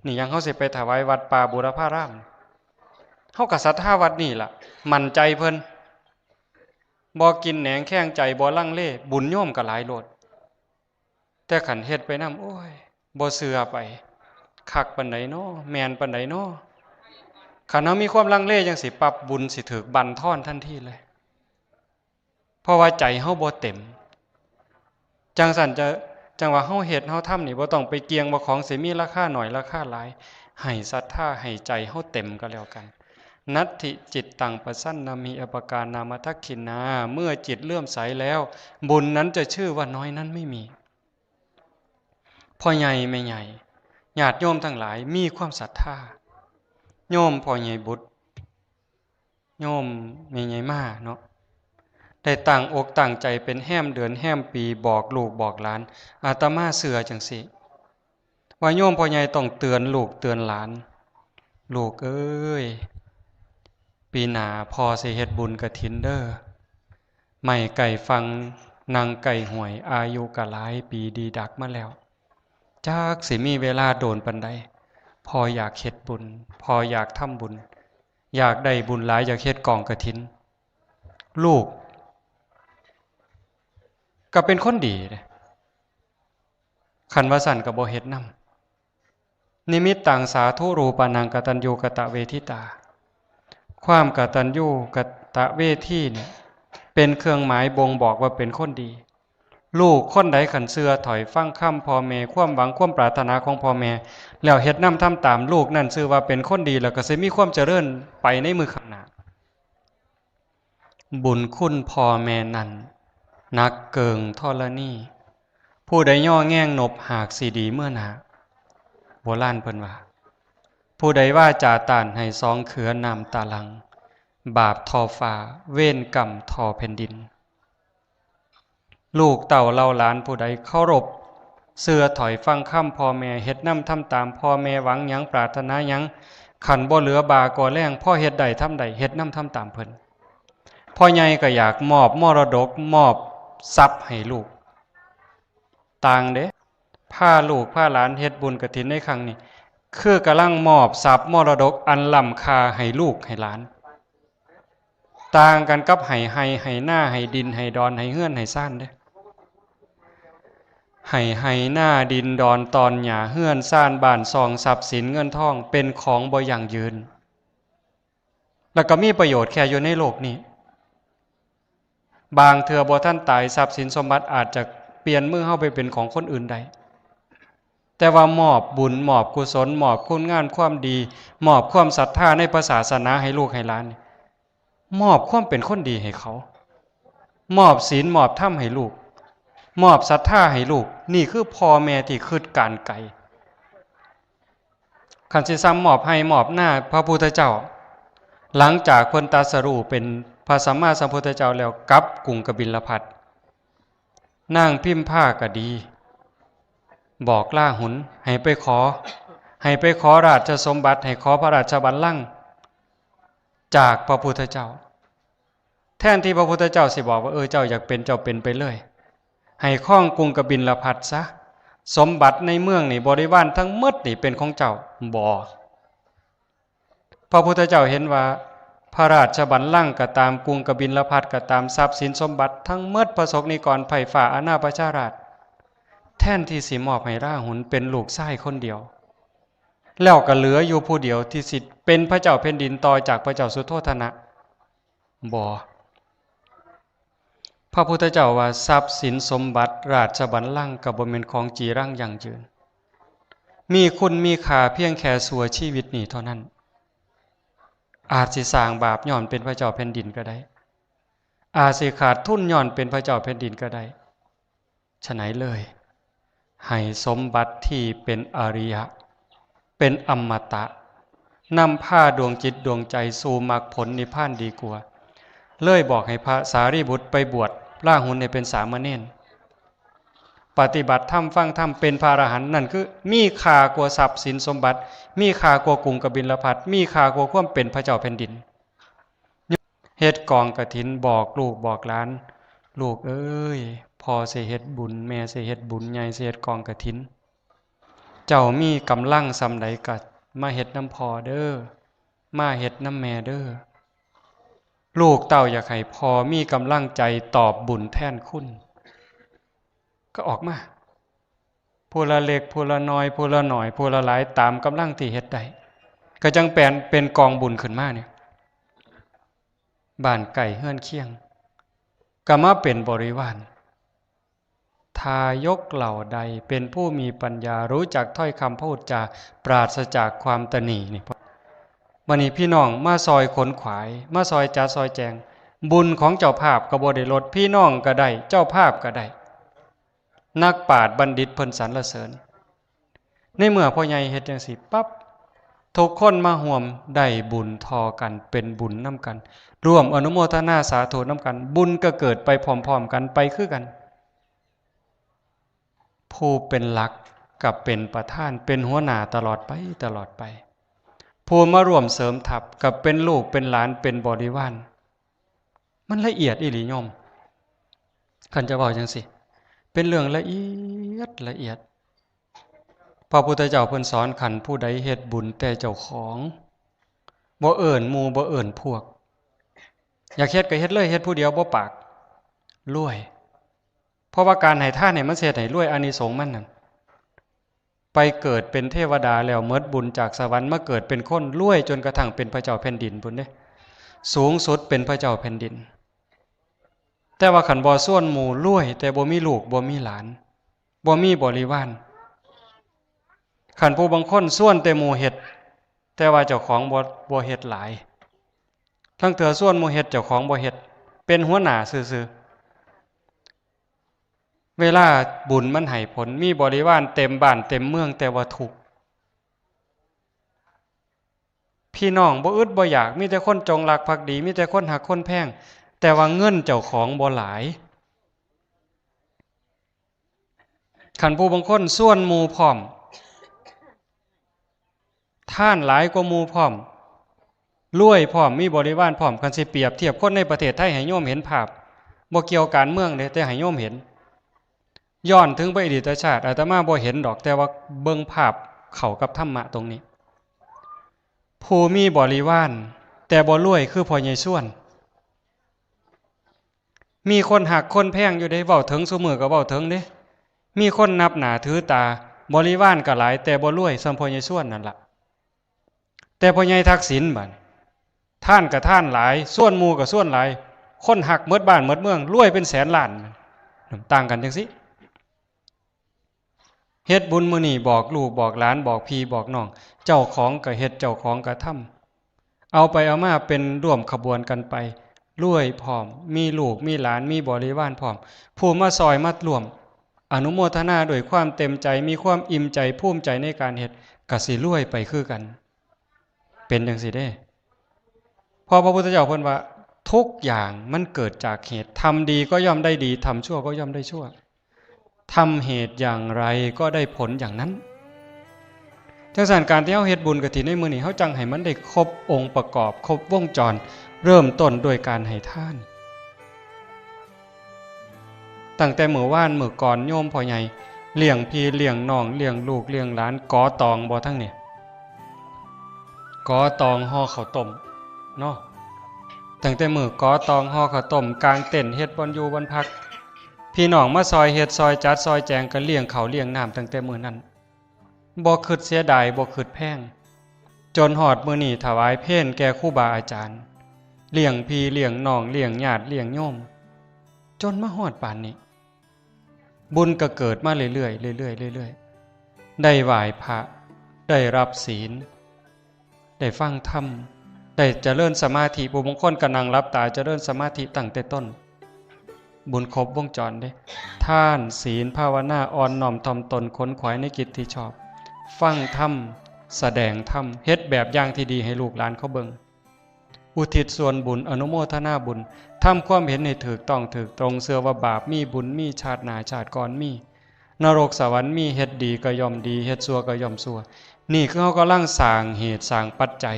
นี่หยังเฮาสิไปถวายวัดป่าบูรพาราม เฮาก็ศรัทธาวัดนี้ล่ะ มั่นใจเพิ่น บ่กินแหนงแคลงใจ บ่ลังเล บุญโยมก็หลายโลด แต่คันเฮ็ดไปนำ โอ้ย บ่เชื่อไป คักปานใดน้อ แม่นปานใดน้อ คันเฮามีความลังเลจั่งซี้ปั๊บ บุญสิถูกบั่นทอนทันทีเลย เพราะว่าใจเฮาบ่เต็ม จั่งซั้นจะ จั่งว่าเฮาเฮ็ดเฮาทำนี่ บ่ต้องไปเกี่ยงว่าของสิมีราคาน้อยราคาหลาย ให้ศรัทธา ให้ใจเฮาเต็มก็แล้วกัน นัตถิจิตตังปสันนัมหิ อปการนามทักขินา เมื่อจิตเลื่อมใสแล้ว บุญนั้นจะชื่อว่าน้อยนั้นไม่มี พ่อใหญ่แม่ใหญ่ ญาติโยมทั้งหลาย มีความศรัทธา โยมพ่อใหญ่บุตร โยมแม่ใหญ่มาเนาะ ได้ตั้งอกตั้งใจเป็นแฮมเดือนแฮมปี บอกลูกบอกหลาน อาตมาเชื่อจั่งซี้ ว่าโยมพ่อใหญ่ต้องเตือนลูกเตือนหลาน ลูกเอ้ย ปีหน้าพ่อสิเฮ็ดบุญกฐินเด้อ ไม้ใกล้ฝั่ง นั่งใกล้ห้วย อายุก็หลายปีดีดักมาแล้ว จักสิมีเวลาโดนปานใด พ่ออยากเฮ็ดบุญ พ่ออยากทำบุญ อยากได้บุญหลาย อยากเฮ็ดกองกฐิน ลูก ก็เป็นคนดีเด้ คันว่าซั่นก็บ่เฮ็ดนำ นิมิตตังสาธุรูปานังกตัญญูกตเวทิตา ความกตัญญูกตเวทีเนี่ย เป็นเครื่องหมายบ่งบอกว่าเป็นคนดี ลูกคนใดคันเชื่อถ้อยฟังคำพ่อแม่ ความหวังความปรารถนาของพ่อแม่ แล้วเฮ็ดนำทำตาม ลูกนั่นชื่อว่าเป็นคนดี แล้วก็สิมีความเจริญไปในมื้อข้างหน้า บุญคุณพ่อแม่นั้น หนักเกิ่งธรณี ผู้ใดย่อแง่งนบหากสิดีเมือหน้า โบราณเพิ่นว่า ผู้ใดวาจาต้านให้สองเขือน้ำตาหลั่ง บาปท่อฟ้า เวรกรรมท่อแผ่นดิน ลูกเต้าเหล่าหลานผู้ใดเคารพเชื่อถอยฟังคำพ่อแม่ เฮ็ดนำทำตามพ่อแม่ หวังหยังปรารถนาหยัง คันบ่เหลือบ่าก่อแรง พอเฮ็ดได้ทำได้ เฮ็ดนำทำตามเพิ่น พ่อใหญ่ก็อยากมอบมรดก มอบทรัพย์ให้ลูก ต่างเด้ พาลูกพาหลานเฮ็ดบุญกฐินในครั้งนี้ คือกำลังมอบทรัพย์มรดกอันล้ำค่าให้ลูกให้หลาน ต่างกันกับให้ไฮ่ให้นา ให้ดินให้ดอน ให้เฮือนให้ซานเด้ ให้ไฮ่นา ดินดอน ตอนหญ้า เฮือนซาน บ้านช่อง ทรัพย์สินเงินทอง เป็นของบ่ยั่งยืน แล้วก็มีประโยชน์แค่อยู่ในโลกนี้ บางเทื่อบ่ทันตาย ทรัพย์สินสมบัติอาจจะเปลี่ยนมือเฮาไปเป็นของคนอื่นได้ แต่ว่ามอบบุญ มอบกุศล มอบคุณงามความดี มอบความศรัทธาในพระศาสนาให้ลูกให้หลานนี่ มอบความเป็นคนดีให้เขา มอบศีล มอบธรรมให้ลูก มอบศรัทธาให้ลูก นี่คือพ่อแม่ที่คิดการไกล คันสิซ้ำมอบไฮ่มอบนา พระพุทธเจ้า หลังจากเพิ่นตรัสรู้เป็นพระสัมมาสัมพุทธเจ้าแล้ว กลับกรุงกบิลพัสดุ์ นางพิมพาก็ดี บอกราหุลให้ไปขอ ให้ไปขอราชสมบัติ ให้ขอพระราชบัลลังก์จากพระพุทธเจ้า แทนที่พระพุทธเจ้าสิบอกว่า เออ เจ้าอยากเป็น เจ้าเป็นไปเลย ให้ครองกรุงกบิลพัสดุ์ซะ สมบัติในเมืองนี่ บริวารทั้งหมดนี่เป็นของเจ้า บ่ พระพุทธเจ้าเห็นว่า พระราชบัลลังก์ก็ตาม กรุงกบิลพัสดุ์ก็ตาม ทรัพย์สินสมบัติทั้งหมด พระสงฆ์นิกร ไพร่ฟ้า อาณาประชาราษฎร์ แทนที่สิมอบให้ราหุลเป็นลูกชายคนเดียว แล้วก็เหลืออยู่ผู้เดียวที่สิเป็นพระเจ้าแผ่นดินต่อจากพระเจ้าสุโธทนะ บ่ พระพุทธเจ้าว่า ทรัพย์สินสมบัติราชบัลลังก์ก็บ่แม่นของจีรังยั่งยืน มีคุณมีค่าเพียงแค่ชั่วชีวิตนี้เท่านั้น อาจสิสร้างบาปย้อนเป็นพระเจ้าแผ่นดินก็ได้ อาจสิขาดทุนย้อนเป็นพระเจ้าแผ่นดินก็ได้ ฉะนั้นเลย ให้สมบัติที่เป็นอริยะ เป็นอมตะ นำพาดวงจิตดวงใจสู่มรรคผลนิพพานดีกว่า เลยบอกให้พระสารีบุตรไปบวช ราหุลเนี่ยเป็นสามเณร ปฏิบัติธรรม ฟังธรรม เป็นพระอรหันต์ นั่นคือมีค่ากว่าทรัพย์สินสมบัติ มีค่ากว่ากรุงกบิลพัสดุ์ มีค่ากว่าความเป็นพระเจ้าแผ่นดิน เฮ็ดกองกฐิน บอกลูกบอกหลาน ลูกเอ้ย พ่อสิเฮ็ดบุญ แม่สิเฮ็ดบุญใหญ่ สิเฮ็ดกองกฐิน เจ้ามีกำลังส่ำใดก็มาเฮ็ดนำพ่อเด้อ มาเฮ็ดนำแม่เด้อ ลูกเต้าอยากให้พ่อมีกำลังใจตอบบุญแทนคุณ ก็ออกมา ผู้ละเล็ก ผู้ละน้อย ผู้ละหน่อย ผู้ละหลาย ตามกำลังที่เฮ็ดได้ ก็จั่งแปลนเป็นกองบุญขึ้นมาเนี่ย บ้านใกล้เฮือนเคียง ก็มาเป็นบริวาร ทายกเหล่าใดเป็นผู้มีปัญญา รู้จักถ้อยคำพูดจา ปราศจากความตนีนี่ บัดนี้พี่น้องมาซอยขนขวาย มาซอยจัดซอยแจง บุญของเจ้าภาพก็บ่ได้ลด พี่น้องก็ได้ เจ้าภาพก็ได้ นักปราชญ์บัณฑิตเพิ่นสรรเสริญ ในเมื่อพ่อใหญ่เฮ็ดจั่งซี้ปั๊บ ทุกคนมาร่วมได้บุญท่อกัน เป็นบุญนำกัน ร่วมอนุโมทนาสาธุนำกัน บุญก็เกิดไปพร้อมๆกัน ไปคือกัน ผู้เป็นหลักก็เป็นประธาน เป็นหัวหน้าตลอดไป ตลอดไป ผู้มาร่วมเสริมทัพก็เป็นลูกเป็นหลาน เป็นบริวาร มันละเอียดอีหลีโยม คันจะเว้าจั่งซี้ เป็นเรื่องละเอียดละเอียด พระพุทธเจ้าเพิ่นสอน คันผู้ใดเฮ็ดบุญแต่เจ้าของ บ่เอิ้นหมู่ บ่เอิ้นพวก อยากเฮ็ดก็เฮ็ดเลย เฮ็ดผู้เดียวบ่ปาก รวย เพราะว่าการให้ทานนี่มันสิเฮ็ดให้รวย อานิสงส์มันนั่น ไปเกิดเป็นเทวดาแล้วหมดบุญจากสวรรค์ มาเกิดเป็นคน รวยจนกระทั่งเป็นพระเจ้าแผ่นดินพุ้นเด้ สูงสุดเป็นพระเจ้าแผ่นดิน แต่ว่าคันบ่ชวนหมู่ รวยแต่บ่มีลูก บ่มีหลาน บ่มีบริวาร คันผู้บางคนชวนแต่หมู่เฮ็ด แต่ว่าเจ้าของบ่ บ่เฮ็ดหลาย ลางเทื่อชวนหมู่เฮ็ด เจ้าของบ่เฮ็ด เป็นหัวหน้าซื่อๆ เวลาบุญมันให้ผล มีบริวารเต็มบ้านเต็มเมือง แต่ว่าทุกข์ พี่น้องบ่อึดบ่อยาก มีแต่คนจงรักภักดี มีแต่คนฮักคนแพง แต่ว่าเงินเจ้าของบ่หลาย คันผู้บางคนชวนหมู่พร้อม ทานหลายกว่าหมู่พร้อม รวยพร้อม มีบริวารพร้อม คันสิเปรียบเทียบคนในประเทศไทยให้โยมเห็นภาพ บ่เกี่ยวการเมืองเด้ แต่ให้โยมเห็น ย้อนถึงไปอดีตชาติ อาตมาบ่เห็นดอก แต่ว่าเบิ่งภาพเข้ากับธรรมะตรงนี้ ผู้มีบริวาร แต่บ่รวยคือพ่อใหญ่ชวน มีคนฮักคนแพงอยู่เด้ เว้าถึงซุมื้อก็เว้าถึงเด้ มีคนนับหน้าถือตา บริวารก็หลาย แต่บ่รวยส่ำพ่อใหญ่ชวนนั่นล่ะ แต่พ่อใหญ่ทักษิณบัดนี้ ทานก็ทานหลาย ชวนหมู่ก็ชวนหลาย คนฮักหมดบ้านหมดเมือง รวยเป็นแสนล้าน ต่างกันจังซี้ เฮ็ดบุญมื้อนี้บอกลูกบอกหลานบอกพี่บอกน้อง เจ้าของก็เฮ็ด เจ้าของก็ทำ เอาไปเอามาเป็นร่วมขบวนกันไป รวยพร้อม มีลูกมีหลาน มีบริวารพร้อม ผู้มาซอยมาร่วม อนุโมทนาด้วยความเต็มใจ มีความอิ่มใจ ภูมิใจในการเฮ็ด ก็สิรวยไปคือกัน เป็นจังซี้เด้ เพราะพระพุทธเจ้าเพิ่นว่า ทุกอย่างมันเกิดจากเหตุ ทำดีก็ย่อมได้ดี ทำชั่วก็ย่อมได้ชั่ว ทำเหตุอย่างไรก็ได้ผลอย่างนั้น จังซั่น การที่เฮาเฮ็ดบุญกฐินในมื้อนี้ เฮาจั่งให้มันได้ครบองค์ประกอบ ครบวงจร เริ่มต้นด้วยการให้ทาน ตั้งแต่มื้อวานมื้อก่อน โยมพ่อใหญ่เลี้ยงพี่เลี้ยงน้อง เลี้ยงลูกเลี้ยงหลาน กอตองบ่ทั้งนี้ กอตองห่อข้าวต้มเนาะ ตั้งแต่มื้อกอตองห่อข้าวต้ม กางเต็นท์เฮ็ดบ่อนอยู่บ่อนพัก พี่น้องมาซอยเฮ็ดซอยจัดซอยแจง ก็เลี้ยงข้าวเลี้ยงน้ำตั้งแต่มื้อนั้น บ่คิดเสียดาย บ่คิดแพง จนฮอดมื้อนี้ถวายเพลแก่ครูบาอาจารย์ เลี้ยงพี่เลี้ยงน้อง เลี้ยงญาติเลี้ยงโยม จนมาฮอดปานนี้ บุญก็เกิดมาเรื่อยๆ เรื่อยๆ เรื่อยๆ ได้ไหว้พระ ได้รับศีล ได้ฟังธรรม ได้เจริญสมาธิ ผู้บางคนก็นั่งหลับตาเจริญสมาธิตั้งแต่ต้น บุญครบวงจรเด้ ทาน ศีล ภาวนา อ่อนน้อมถ่อมตน ขนขวายในกิจที่ชอบ ฟังธรรม แสดงธรรม เฮ็ดแบบอย่างที่ดีให้ลูกหลานเขาเบิ่ง อุทิศส่วนบุญ อนุโมทนาบุญ ทำความเห็นให้ถูกต้องถูกตรง เชื่อว่าบาปมี บุญมี ชาติหน้าชาติก่อนมี นรกสวรรค์มี เฮ็ดดีก็ย่อมดี เฮ็ดชั่วก็ย่อมชั่ว นี่คือเฮากำลังสร้างเหตุสร้างปัจจัย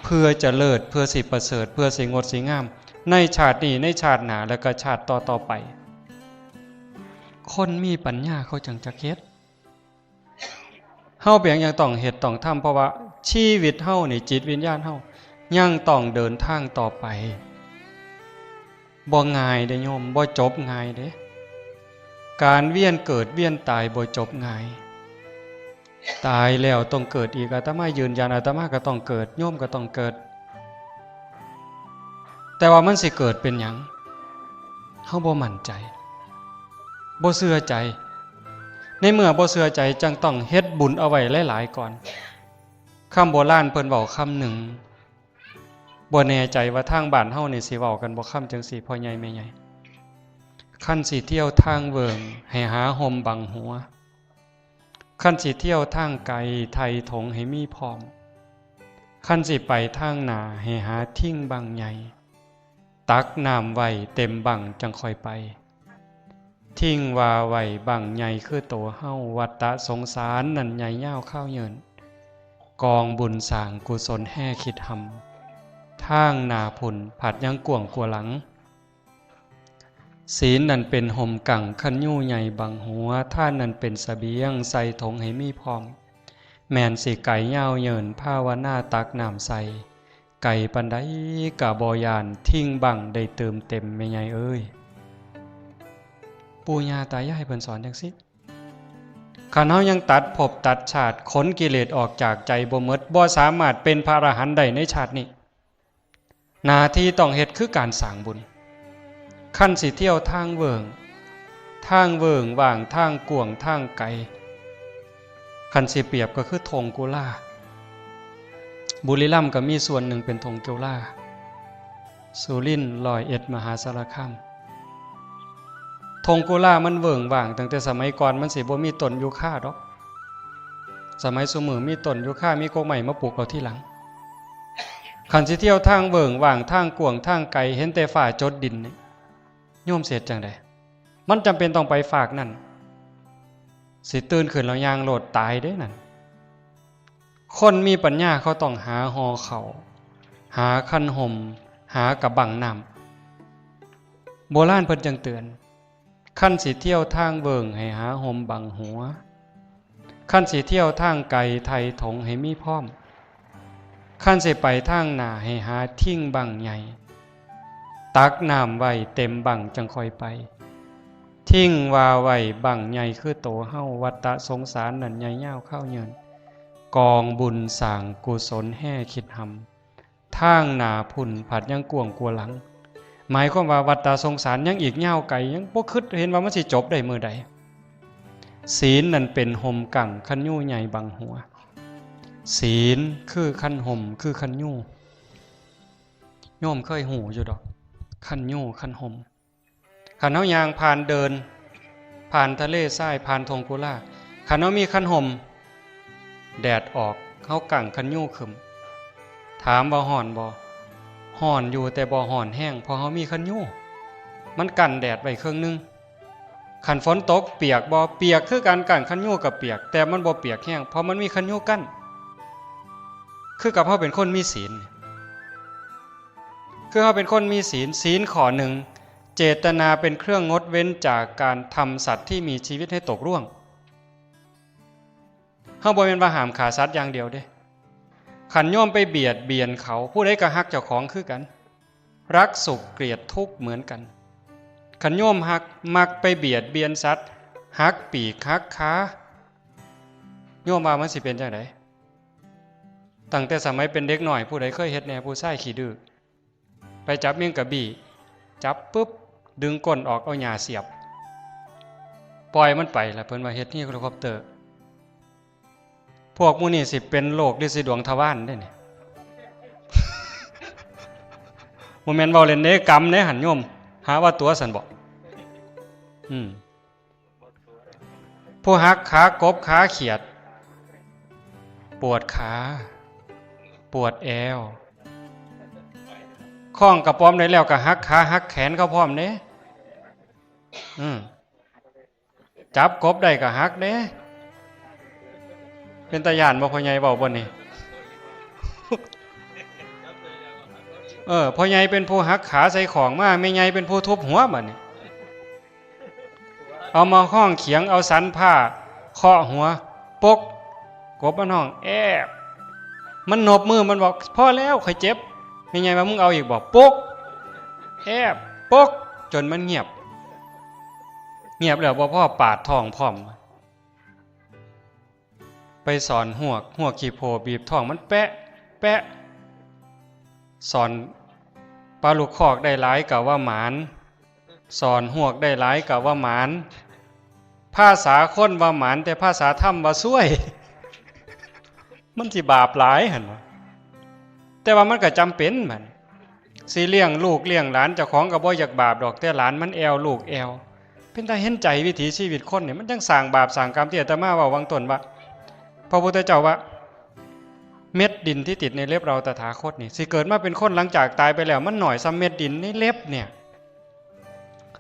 เพื่อจะเลิศ เพื่อสิประเสริฐ เพื่อสิงดสิงาม ในชาตินี้ ในชาติหน้า และก็ชาติต่อๆ ไป คนมีปัญญาเขาจั่งจักเฮ็ด เฮาเปียงยังต้องเฮ็ดต้องทำ เพราะว่าชีวิตเฮานี่ จิตวิญญาณเฮายังต้องเดินทางต่อไป บ่ง่ายเด้โยม บ่จบง่ายเด้ การเวียนเกิดเวียนตายบ่จบง่าย ตายแล้วต้องเกิดอีก อาตมายืนยัน อาตมาก็ต้องเกิด โยมก็ต้องเกิด แต่ว่ามันสิเกิดเป็นหยัง เฮาบ่มั่นใจ บ่เชื่อใจ ในเมื่อบ่เชื่อใจ จั่งต้องเฮ็ดบุญเอาไว้หลายๆ ก่อน คำโบราณเพิ่นเว้าคำหนึ่ง บ่แน่ใจว่าทางบ้านเฮานี่สิเว้ากันบ่ คำจั่งซี้ พ่อใหญ่แม่ใหญ่ คันสิเที่ยวทางเวิ้ง ให้หาฮ่มบังหัว คันสิเที่ยวทางไกล ไถ่ถงให้มีพร้อม คันสิไปทางหน้า ให้หาทิ่งบั้งใหญ่ ตักน้ำไว้เต็มบั้งจั่งค่อยไป ทิ่งว่าไว้บั้งใหญ่คือโตเฮา วัฏฏะสงสารนั้นใหญ่ยาวคาวยืน กองบุญสร้างกุศลแฮ่คิดหำ ทางหน้าพุ้นผัดยังกว้างกว่าหลัง ศีลนั้นเป็นฮ่มกั้ง คันยูใหญ่บังหัว ทานนั้นเป็นเสบียง ใส่ถงให้มีพร้อม แม่นสิไกลยาวเยิน ภาวนาตักน้ำใส่ ไกลปานใดกะบ่ย่าน ทิ่งบั้งได้เติมเต็ม แม่ใหญ่เอ้ย ปู่ย่าตายายเพิ่นสอนจั่งซี้ คันเฮายังตัดภพตัดชาติ ขนกิเลสออกจากใจบ่หมด บ่สามารถเป็นพระอรหันต์ได้ในชาตินี้ หน้าที่ต้องเฮ็ดคือการสร้างบุญ คันสิเที่ยวทางเวิ้ง ทางเวิ้งว่าง ทางกว้าง ทางไกล คันสิเปรียบก็คือท่งกุลา บุรีรัมย์ก็มีส่วนหนึ่งเป็นท่งกุลา สุรินทร์ ร้อยเอ็ด มหาสารคาม ท่งกุลามันเวิ้งว่าง ตั้งแต่สมัยก่อนมันสิบ่มีต้นยูคาดอก สมัยซุมื้อมีต้นยูคา มีกกไม้มาปลูกเอาทีหลัง คันสิเที่ยวทางเวิ้งว้าง ทางกว้าง ทางไกล เห็นแต่ฟ้าจดดินนี่ โยมสิเฮ็ดจั่งใด มันจำเป็นต้องไปฟากนั่น สิตื่นขึ้นแล้วย่างโลดตายเด้นั่น คนมีปัญญาเขาต้องหาห่อข้าว หาคันห่ม หากะบั้งน้ำ โบราณเพิ่นจั่งเตือน คันสิเที่ยวทางเวิ้งให้หาห่มบั้งหัว คันสิเที่ยวทางไกลไถ่ถงให้มีพร้อม คันสิไปทางหน้าให้หาทิ่งบั้งใหญ่ ตักน้ำไว้เต็มบั้งจั่งค่อยไป ทิ่งว่าไว้บั้งใหญ่คือโตเฮา วัฏฏะสงสารนั่นใหญ่ยาวคาวยืน กองบุญสร้างกุศลแฮ่คิดหำ ทางหน้าพุ้นผัดยังกว้างกว่าหลัง หมายความว่าวัฏฏะสงสารยังอีกยาวไกล ยังบ่คิดเห็นว่ามันสิจบได้มื้อใด ศีลนั่นเป็นห่มกังคันยูใหญ่บั้งหัว ศีลคือคันห่ม คือคันยู โยมเคยฮู้อยู่ดอก คันยูคันห่ม คันเฮาย่างผ่านเดิน ผ่านทะเลทราย ผ่านท่งกุลา คันเฮามีคันห่ม แดดออก เฮากังคันยูขึ้น ถามว่าฮ้อนบ่ ฮ้อนอยู่ แต่บ่ฮ้อนแฮง เพราะเฮามีคันยู มันกั้นแดดไว้ครึ่งหนึ่ง คันฝนตกเปียกบ่ เปียกคือกัน กังคันยูก็เปียก แต่มันบ่เปียกแฮง เพราะมันมีคันยูกั้น คือกับเฮาเป็นคนมีศีล คือเฮาเป็นคนมีศีล ศีลข้อหนึ่ง เจตนาเป็นเครื่องงดเว้นจากการทำสัตว์ที่มีชีวิตให้ตกล่วง เฮาบ่แม่นว่าห้ามฆ่าสัตว์อย่างเดียวเด้ คันโยมไปเบียดเบียนเขา ผู้ใดก็ฮักเจ้าของคือกัน รักสุขเกลียดทุกข์เหมือนกัน คันโยมฮัก มักไปเบียดเบียนสัตว์ หักปีกหักขา โยมว่ามันสิเป็นจั่งใด ตั้งแต่สมัยเป็นเด็กน้อย ผู้ใดเคยเฮ็ดแหน่ ผู้ชายขี้ดื้อ ไปจับแมงกะบี้ จับปุ๊บ ดึงก้นออก เอาหญ้าเสียบ ปล่อยมันไปล่ะ เพิ่นว่าเฮ็ดเฮลิคอปเตอร์ พวกหมู่นี้สิเป็นโรคลินสีดวงทวารเด้นี่ บ่แม่นเว้าเล่นเด้ กรรมเด้หั่นโยม หาว่าตั๋วซั่นบ่ อืม ผู้หักขากบขาเขียด ปวดขา ปวดแอว คล้องกระป๋อมได้แล้วก็หักขาหักแขนเขาพร้อมเด้ อืม จับกบได้ก็หักเด้ เป็นตาย้านบ่ พ่อใหญ่เว้าบ่นี่ เออ พ่อใหญ่เป็นผู้หักขาใส่ของมา แม่ใหญ่เป็นผู้ทุบหัวบัดนี้ เอามาห้องเขียง เอาสันผ้าเคาะหัว ปก กบมันห้อง แอบ มันนบมือ มันบอก "พอแล้ว ข้อยเจ็บ" แม่ใหญ่ว่า "มึงเอาอีกบ่" ปก แอบ ปก จนมันเงียบ เงียบแล้วบ่พอ ปาดท้องพร้อม ไปสอนฮวก ฮวกขี้โพบีบท้องมันแปะ แปะ สอนปลาลูกคอกได้หลายก็ว่าหมาน สอนฮวกได้หลายก็ว่าหมาน ภาษาคนว่าหมาน แต่ภาษาธรรมว่าซวย มันสิบาปหลายหั่นวะ แต่ว่ามันก็จำเป็นบัด สิเลี้ยงลูกเลี้ยงหลาน เจ้าของก็บ่อยากบาปดอก แต่หลานมันแอ่ว ลูกแอ่ว เป็นตาเห็นใจวิถีชีวิตคนนี่ มันจั่งสร้างบาปสร้างกรรม ที่อาตมาเว้าหว่างต้นว่า พระพุทธเจ้าว่า เม็ดดินที่ติดในเล็บเราตถาคตนี่ สิเกิดมาเป็นคนหลังจากตายไปแล้ว มันน้อยส่ำเม็ดดินในเล็บเนี่ย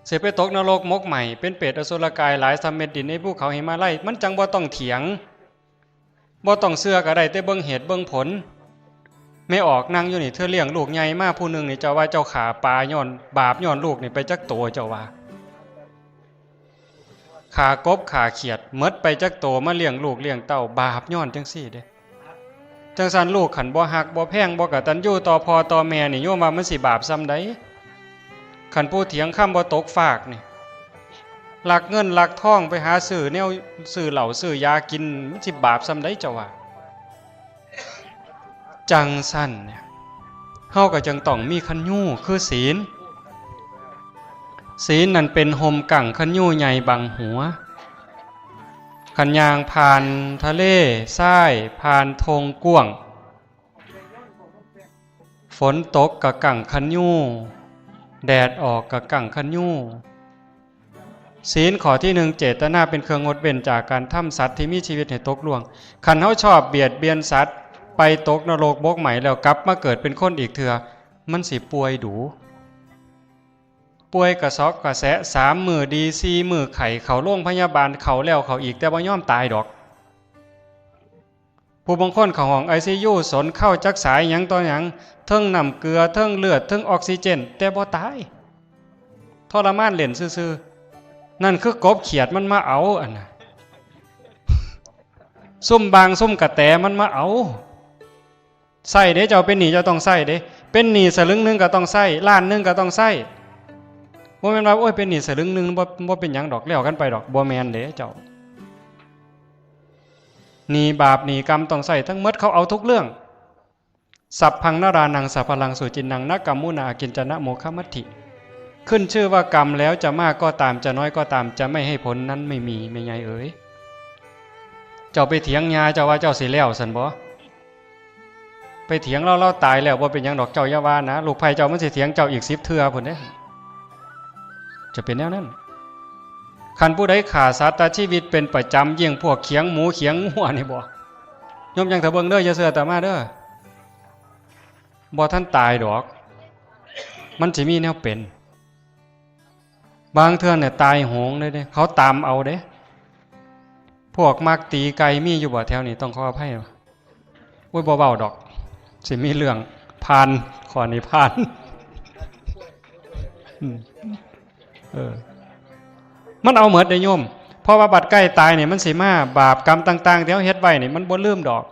สิไปตกนรกหมกไหม้ เป็นเปรตอสุรกายหลายส่ำเม็ดดินในภูเขาหิมาลัย มันจั่งบ่ต้องเถียง บ่ต้องเชื่อก็ได้ แต่เบิ่งเหตุเบิ่งผล แม่ออกนั่งอยู่นี่ เทื่อเลี้ยงลูกใหญ่มาผู้หนึ่งนี่ เจ้าว่าเจ้าฆ่าปลาย้อน บาปย้อนลูกนี่ไปจักโต เจ้าว่า ฆ่ากบฆ่าเขียด หมดไปจักโต มาเลี้ยงลูกเลี้ยงเต้า บาปย้อนจั่งซี้เด้ จั่งซั้นลูกคันบ่ฮักบ่แพง บ่กตัญญูต่อพ่อต่อแม่นี่ โยมว่ามันสิบาปส่ำใด คันผู้เถียงคำบ่ตกฟากนี่ ลักเงินลักทองไปหาซื้อแนว ซื้อเหล้าซื้อยากิน มันสิบาปส่ำใด เจ้าว่า จั่งซั้นเนี่ย เฮาก็จั่งต้องมีคันยู คือศีล ศีลนั่นเป็นห่มกังคันยูใหญ่บังหัว คันย่างผ่านทะเลทราย ผ่านท่งกว้าง ฝนตกก็กังคันยู แดดออกก็กังคันยู ศีลข้อที่หนึ่ง เจตนาเป็นเครื่องงดเว้นจากการทำสัตว์ที่มีชีวิตให้ตกล่วง คันเฮาชอบเบียดเบียนสัตว์ ไป ไปตกนรกหมกไหม้แล้วกลับมาเกิดเป็นคนอีกเทื่อ มันสิป่วยดู ป่วยกระซอกกระแซะ สามมื้อดี สี่มื้อไข้ เข้าโรงพยาบาล เข้าแล้วเข้าอีก แต่บ่ยอมตายดอก ผู้บางคนเข้าห้อง ไอซียู สนเข้าจักสายหยังต่อหยัง เทิงน้ำเกลือ เทิงเลือด เทิงออกซิเจน แต่บ่ตาย ทรมานเล่นซื่อๆ นั่นคือกบเขียดมันมาเอา อันน่ะ ซุ่มบางซุ่มกระแตมันมาเอา ใช้เด้ เจ้าเป็นหนี้เจ้าต้องใช้เด้ เป็นหนี้สลึงหนึ่งก็ต้องใช้ ล้านหนึ่งก็ต้องใช้ บ่แม่นว่า โอ้ย เป็นหนี้สลึงหนึ่ง บ่ บ่เป็นหยังดอก แล้วกันไปดอก บ่แม่นเด้เจ้า หนี้บาปหนี้กรรมต้องใช้ทั้งหมด เขาเอาทุกเรื่อง สัพพังนรานัง สัพพะลังสุจินนัง นะกัมมุนาอากิญจนะโมฆะมัตถิ ขึ้นชื่อว่ากรรมแล้วจะมากก็ตาม จะน้อยก็ตาม จะไม่ให้ผลนั้นไม่มี แม่ใหญ่เอ๋ย เจ้าไปเถียงญาเจ้าว่าเจ้าสิแล้วซั่นบ่ ไปเถียงลาว ลาวตายแล้วบ่เป็นหยังดอก เจ้าอย่าว่านะ ลูกไผ่เจ้ามันสิเถียงเจ้าอีกสิบเทื่อพุ้นเด้ จะเป็นแนวนั้น คันผู้ใดฆ่าสัตว์ตัดชีวิตเป็นประจำ เยี่ยงพวกเขียงหมูเขียงงัวนี่บ่ โยมจั่งเถาเบิ่งเด้อ อย่าเชื่ออาตมาเด้อ บ่ทันตายดอก มันสิมีแนวเป็น บางเทื่อเนี่ยตายโหงเลยเด้ เขาตามเอาเด้ พวกมักตีไก่มีอยู่บ่แถวนี้ ต้องขออภัย โอ้ย บ่เว้าดอก สิมีเรื่อง ผ่าน ข้อนี้ผ่าน อืม เออ มันเอาหมดเด้โยม เพราะว่าบัดใกล้ตายนี่มันสิมา บาปกรรมต่างๆ ที่เฮาเฮ็ดไว้นี่มันบ่ลืมดอก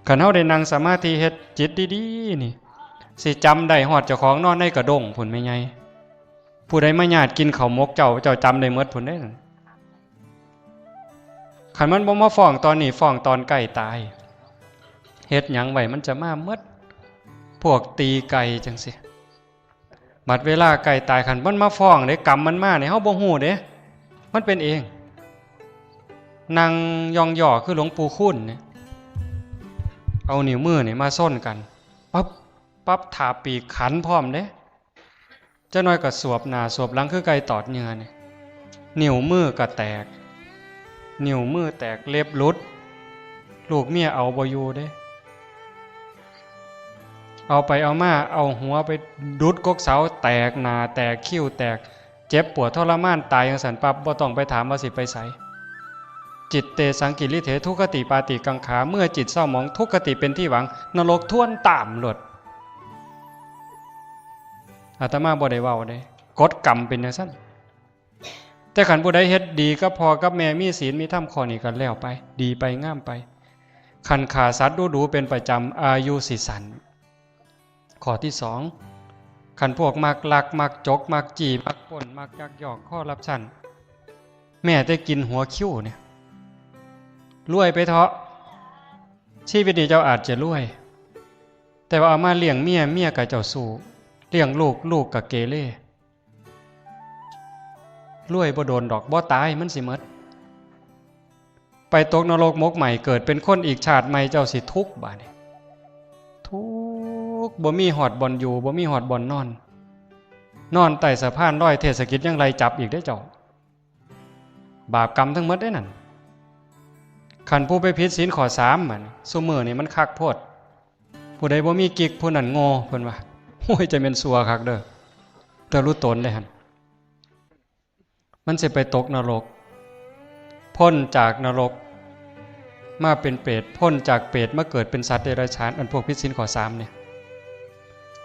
คันเฮาได้นั่งสมาธิเฮ็ดจิตดีๆ นี่ สิจำได้ฮอดเจ้าของนอนในกระด้งพุ้นแม่ใหญ่ ผู้ใดมาญาติกินข้าวหมกเจ้า เจ้าจำได้หมดพุ้นเด้ คันมันบ่มาฟ้องตอนนี้ ฟ้องตอนใกล้ตาย เฮ็ดหยังไว้มันจะมาหมด พวกตีไก่จั่งซี้ บัดเวลาใกล้ตาย คันมันมาฟ้องเด้ กรรมมันมาเนี่ย เฮาบ่ฮู้เด้ มันเป็นเอง นั่งย่องย่อคือหลวงปู่คูณเนี่ย เอานิ้วมือเนี่ยมาส้นกัน ปั๊บ ปั๊บ ถ่าปีกขันพร้อมเด้ จักหน่อยก็สวบหน้าสวบหลังคือไก่ตอดเหยื่อนี่ นิ้วมือก็แตก นิ้วมือแตก เล็บหลุด ลูกเมียเอาบ่อยู่เด้ เอาไปเอามา เอาหัวไปดุดกกเสา แตก หน้าแตก คิ้วแตก เจ็บปวดทรมาน ตายจั่งซั้นปั๊บ บ่ต้องไปถามว่าสิไปไส จิตเตสังกิริเถ ทุคติปาติกังขา เมื่อจิตเศร้าหมอง ทุคติเป็นที่หวัง นรกทวนตามโลด อาตมาบ่ได้เว้าเด้ กฎกรรมเป็นจั่งซั้น แต่คันผู้ใดเฮ็ดดีกับพ่อกับแม่ มีศีลมีธรรม ข้อนี้ก็แล้วไป ดีไป งามไป คันฆ่าสัตว์ดูๆ เป็นประจำ อายุสิสั้น ข้อที่สอง คันพวกมักลัก มักจก มักจี้ มักปล้น มักยักยอก คอร์รัปชัน แม้แต่กินหัวคิวเนี่ย รวยไปเถาะ ชีวิตนี้เจ้าอาจจะรวย แต่ว่าเอามาเลี้ยงเมีย เมียก็เจ้าชู้ เลี้ยงลูก ลูกก็เกเร รวยบ่โดนดอก บ่ตาย มันสิหมด ไปตกนรกหมกไหม้ เกิดเป็นคนอีกชาติใหม่ เจ้าสิทุกข์บาดนี้ ทุกข์ บ่มีฮอดบ่อนอยู่ บ่มีฮอดบ่อนนอน นอนใต้สะพานลอย เทศกิจยังไล่จับอีกเด้เจ้า บาปกรรมทั้งหมดเด้นั่น คันผู้ไปผิดศีลข้อสาม บัดนี้ ซุมื้อนี่มันคักโพด ผู้ใดบ่มีกิ๊ก ผู้นั้นโง่ เพิ่นว่า โอ้ย จะแม่นชั่วคักเด้อ แต่รู้ตนเด้หั่น มันสิไปตกนรก พ้นจากนรก มาเป็นเปรต พ้นจากเปรตมาเกิดเป็นสัตว์เดรัจฉาน อันพวกผิดศีลข้อสามเนี่ย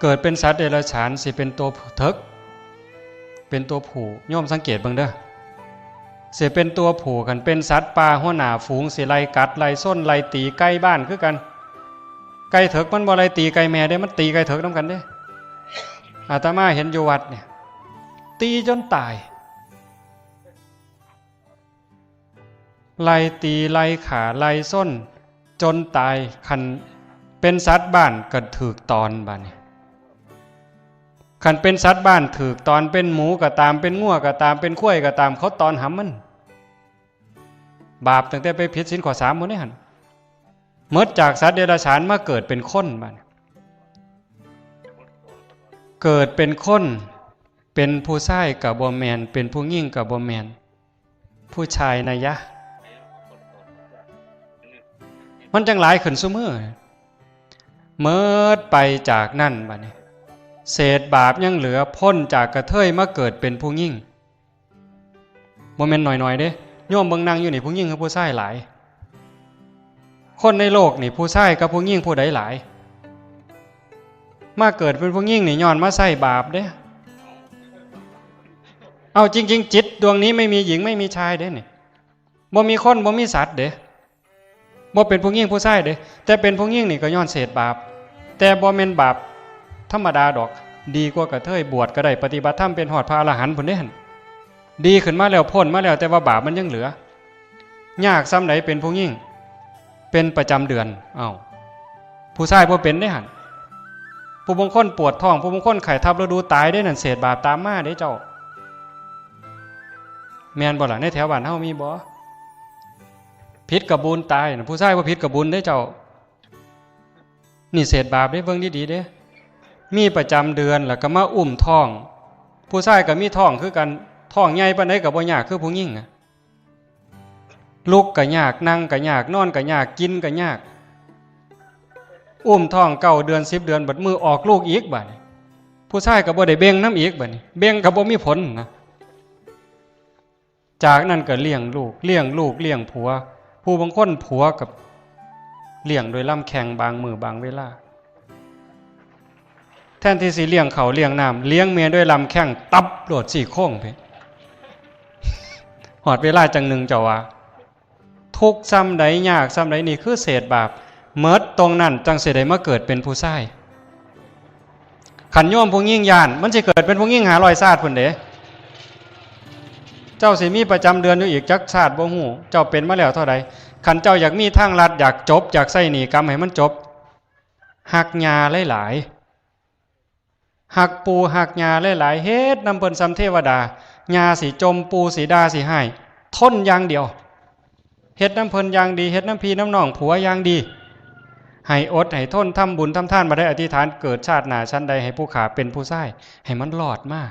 เกิดเป็นสัตว์เดรัจฉาน สิเป็นตัวเถิก เป็นตัวผู้ โยมสังเกตเบิ่งเด้อ สิเป็นตัวผู้ คันเป็นสัตว์ป่า หัวหน้าฝูง สิไล่กัด ไล่ส้น ไล่ตีไก่บ้านคือกัน ไก่เถิกมันบ่ไล่ตีไก่แม่เด้ มันตีไก่เถิกนำกันเด้ อาตมาเห็นอยู่วัดเนี่ย ตีจนตาย ไล่ตี ไล่ฆ่า ไล่ส้น จนตาย คันเป็นสัตว์บ้านก็ถืกตอนบาดนี้ คันเป็นสัตว์บ้านถืกตอน เป็นหมูก็ตาม เป็นงัวก็ตาม เป็นควายก็ตาม เขาตอนหำมัน บาปตั้งแต่ไปผิดศีลข้อสามหมดนี่หั่น หมดจากสัตว์เดรัจฉานมาเกิดเป็นคนบาดนี้ เกิดเป็นคน เป็นผู้ชายก็บ่แม่น เป็นผู้หญิงก็บ่แม่น ผู้ชายนะยะ มันจั่งหลายขึ้นซุมื้อ เมิดไปจากนั่นบัดนี้ เศษบาปยังเหลือ พ้นจากกระเทยมาเกิดเป็นผู้หญิง บ่แม่นน้อยๆเด้ โยมเบิ่งนั่งอยู่นี่ ผู้หญิงกับผู้ชายหลาย คนในโลกนี่ ผู้ชายกับผู้หญิงผู้ใดหลาย มาเกิดเป็นผู้หญิงนี่ ย้อนมาใส่บาปเด้ เอาจริงๆ จิตดวงนี้ไม่มีหญิงไม่มีชายเด้นี่ บ่มีคนบ่มีสัตว์เด้ บ่เป็นผู้หญิงผู้ชายเด้ แต่เป็นผู้หญิงนี่ก็ย้อนเศษบาป แต่บ่แม่นบาปธรรมดาดอก ดีกว่ากระเทย บวชก็ได้ ปฏิบัติธรรมเป็นฮอดพระอรหันต์พุ้นเด้หั่น ดีขึ้นมาแล้ว พ้นมาแล้ว แต่ว่าบาปมันยังเหลือ ยากส่ำใดเป็นผู้หญิง เป็นประจำเดือน เอ้า ผู้ชายบ่เป็นเด้หั่น ผู้บางคนปวดท้อง ผู้บางคนไข้ทับฤดูตายเด้นั่น เศษบาปตามมาเด้เจ้า แม่นบ่ล่ะ ในแถวบ้านเฮามีบ่ ผิดกะบุญตายน่ะ ผู้ชายบ่ผิดกะบุญเด้เจ้า นี่เศษบาปเด้ เบิ่งดีๆเด้ มีประจำเดือนแล้วก็มาอุ้มท้อง ผู้ชายก็มีท้องคือกัน ท้องใหญ่ปานใดก็บ่ยากคือผู้หญิงอะ ลุกก็ยาก นั่งก็ยาก นอนก็ยาก กินก็ยาก อุ้มท้องเก้าเดือน สิบเดือน บัดมื้อออกลูกอีกบัดนี้ ผู้ชายก็บ่ได้เบ่งนำอีกบัดนี้ เบ่งก็บ่มีผลนะ จากนั้นก็เลี้ยงลูก เลี้ยงลูก เลี้ยงผัว ผู้บางคนผัวกับเลี้ยงโดยลำแข้งบางมื้อบางเวลา แทนที่สิเลี้ยงข้าวเลี้ยงน้ำ เลี้ยงเมียด้วยลำแข้ง ตับโลดซี่โครงไป ฮอดเวลาจั่งนึ่งเจ้าว่า ทุกข์ส่ำใด ยากส่ำใด นี่คือเศษบาป เมิดตรงนั้นจั่งสิได้มาเกิดเป็นผู้ชาย คันโยมผู้หญิงย้าน มันสิเกิดเป็นผู้หญิงห้าร้อยชาติพุ้นเด้ เจ้าสิมีประจำเดือนอยู่อีกจักชาติบ่ฮู้ เจ้าเป็นมาแล้วเท่าใด คันเจ้าอยากมีทางลัด อยากจบ อยากใช้หนี้กรรมให้มันจบ ฮักย่าหลายๆ ฮักปู่ฮักย่าหลายๆ เฮ็ดนำเพิ่นส่ำเทวดา ย่าสิจ่ม ปู่สิด่าสิฮ้าย ทนอย่างเดียว เฮ็ดนำเพิ่นอย่างดี เฮ็ดนำพี่นำน้องผัวอย่างดี ให้อดให้ทน ทำบุญทำทาน บ่ได้อธิษฐาน เกิดชาติหน้าฉันใดให้ผู้ข้าเป็นผู้ชาย ให้มันรอดมา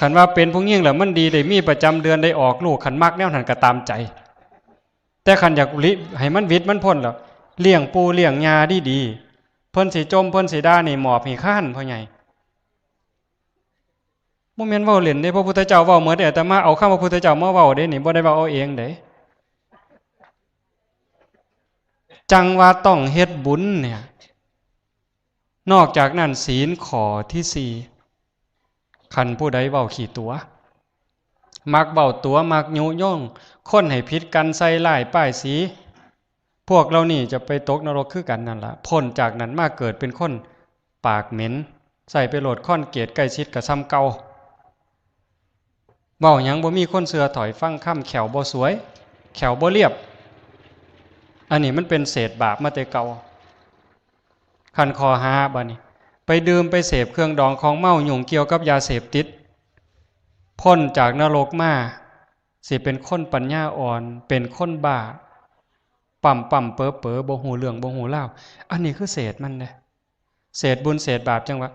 คันว่าเป็นผู้หญิงแล้วมันดี ได้มีประจำเดือน ได้ออกลูก คันมักแนวนั้นก็ตามใจ แต่คันอยากหลี ให้มันหวิดมันพ้นแล้ว เลี้ยงปู่เลี้ยงย่าดีๆ เพิ่นสิจ่มเพิ่นสิด่านี่หมอบให้ค้านพ่อใหญ่ บ่แม่นเว้าเล่นเด้ พระพุทธเจ้าเว้าหมดเด้ อาตมาเอาคำพระพุทธเจ้ามาเว้าเด้นี่ บ่ได้เว้าเอาเองเด้ จั่งว่าต้องเฮ็ดบุญเนี่ย นอกจากนั้นศีลข้อที่สี่ คันผู้ใดเว้าขี้ตั๋ว มักเว้าตั๋ว มักยุยงคนให้ผิดกัน ใส่ร้ายป้ายสี พวกเหล่านี้จะไปตกนรกคือกันนั่นล่ะ พ้นจากนั้นมาเกิดเป็นคนปากเหม็น ใส่ไปโลดคอนกรีตใกล้ชิดก็ส่ำเก่า เว้าหยังบ่มีคนเชื่อถ้อยฟังคำ แข้วบ่สวย แข้วบ่เรียบ อันนี้มันเป็นเศษบาปมาแต่เก่า คันข้อห้าบัดนี้ ไปดื่มไปเสพเครื่องดองของเมา ยุ่งเกี่ยวกับยาเสพติด พ้นจากนรกมา สิเป็นคนปัญญาอ่อน เป็นคนบ้า ปั๊มๆเป๋อๆ บ่ฮู้เรื่องบ่ฮู้ราว อันนี้คือเศษมันเด้ เศษบุญเศษบาป จั่งว่า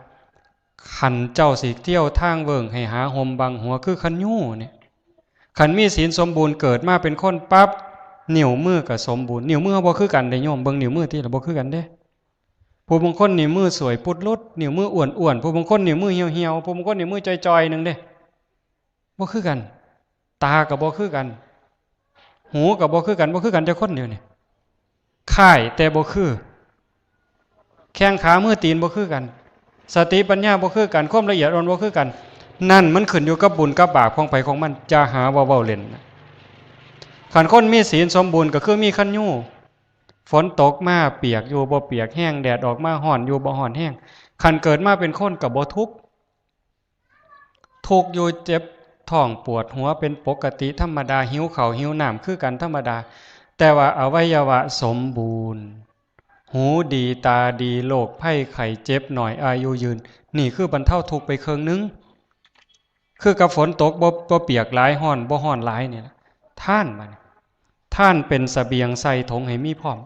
คันเจ้าสิเที่ยวทางเวิ้งให้หาห่มบังหัวคือคันยูเนี่ย คันมีศีลสมบูรณ์เกิดมาเป็นคนปั๊บ นิ้วมือก็สมบูรณ์ นิ้วมือเฮาบ่คือกันเด้โยม เบิ่งนิ้วมือติล่ะ บ่คือกันเด้ ผู้บางคนนิ้วมือสวยปุดลุด นิ้วมืออ้วนๆ ผู้บางคนนิ้วมือเหี่ยวๆ ผู้บางคนนิ้วมือจ่อยๆ หนึ่งเด้ บ่คือกัน ตาก็บ่คือกัน หูก็บ่คือกัน บ่คือกันจักคนเดียวนี่ คล้ายแต่บ่คือ แข้งขามือตีนบ่คือกัน สติปัญญาบ่คือกัน ความละเอียดอ่อนบ่คือกัน นั่นมันขึ้นอยู่กับบุญกับบาปของไผของมัน อย่าหาว่าเว้าเล่นนะ คันคนมีศีลสมบูรณ์ก็คือมีคันยู ฝนตกมาเปียกอยู่บ่เปียกแฮง แดดออกมาร้อนอยู่บ่ร้อนแฮง คันเกิดมาเป็นคนก็บ่ทุกข์ ทุกข์อยู่ เจ็บท้องปวดหัวเป็นปกติธรรมดา หิวข้าวหิวน้ำคือกันธรรมดา แต่ว่าอวัยวะสมบูรณ์ หูดีตาดี โรคภัยไข้เจ็บน้อย อายุยืน นี่คือบรรเทาทุกข์ไปครึ่งหนึ่ง คือกับฝนตกบ่ บ่เปียกหลาย ร้อนบ่ร้อนหลายนี่ล่ะ ทานบัดนี้ ทานเป็นเสบียงใส่ถุงให้มีพร้อม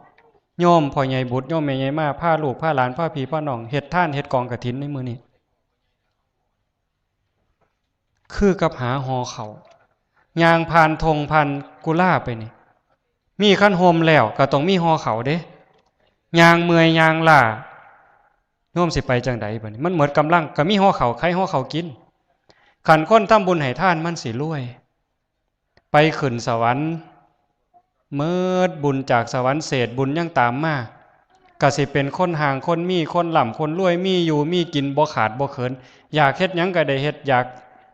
โยมพ่อใหญ่บุตร โยมแม่ใหญ่มา พาลูกพาหลาน พาพี่พาน้อง เฮ็ดทาน เฮ็ดกองกฐินในมื้อนี้ คือกับหาห่อข้าว ย่างผ่านท่งผ่านกุลาไปนี่ มีคันห่มแล้วก็ต้องมีห่อข้าวเด้ ย่างเมื่อยย่างล้า โยมสิไปจั่งใดบัดนี้ มันหมดกำลัง ก็มีห่อข้าว ไขห่อข้าวกิน คันคนทำบุญให้ทานมันสิรวย ไปขึ้นสวรรค์ เมิดบุญจากสวรรค์ เศษบุญยังตามมา ก็สิเป็นคนห่างคนมี คนร่ำคนรวย มีอยู่มีกิน บ่ขาดบ่เขิน อยากเฮ็ดหยังก็ได้เฮ็ด อยาก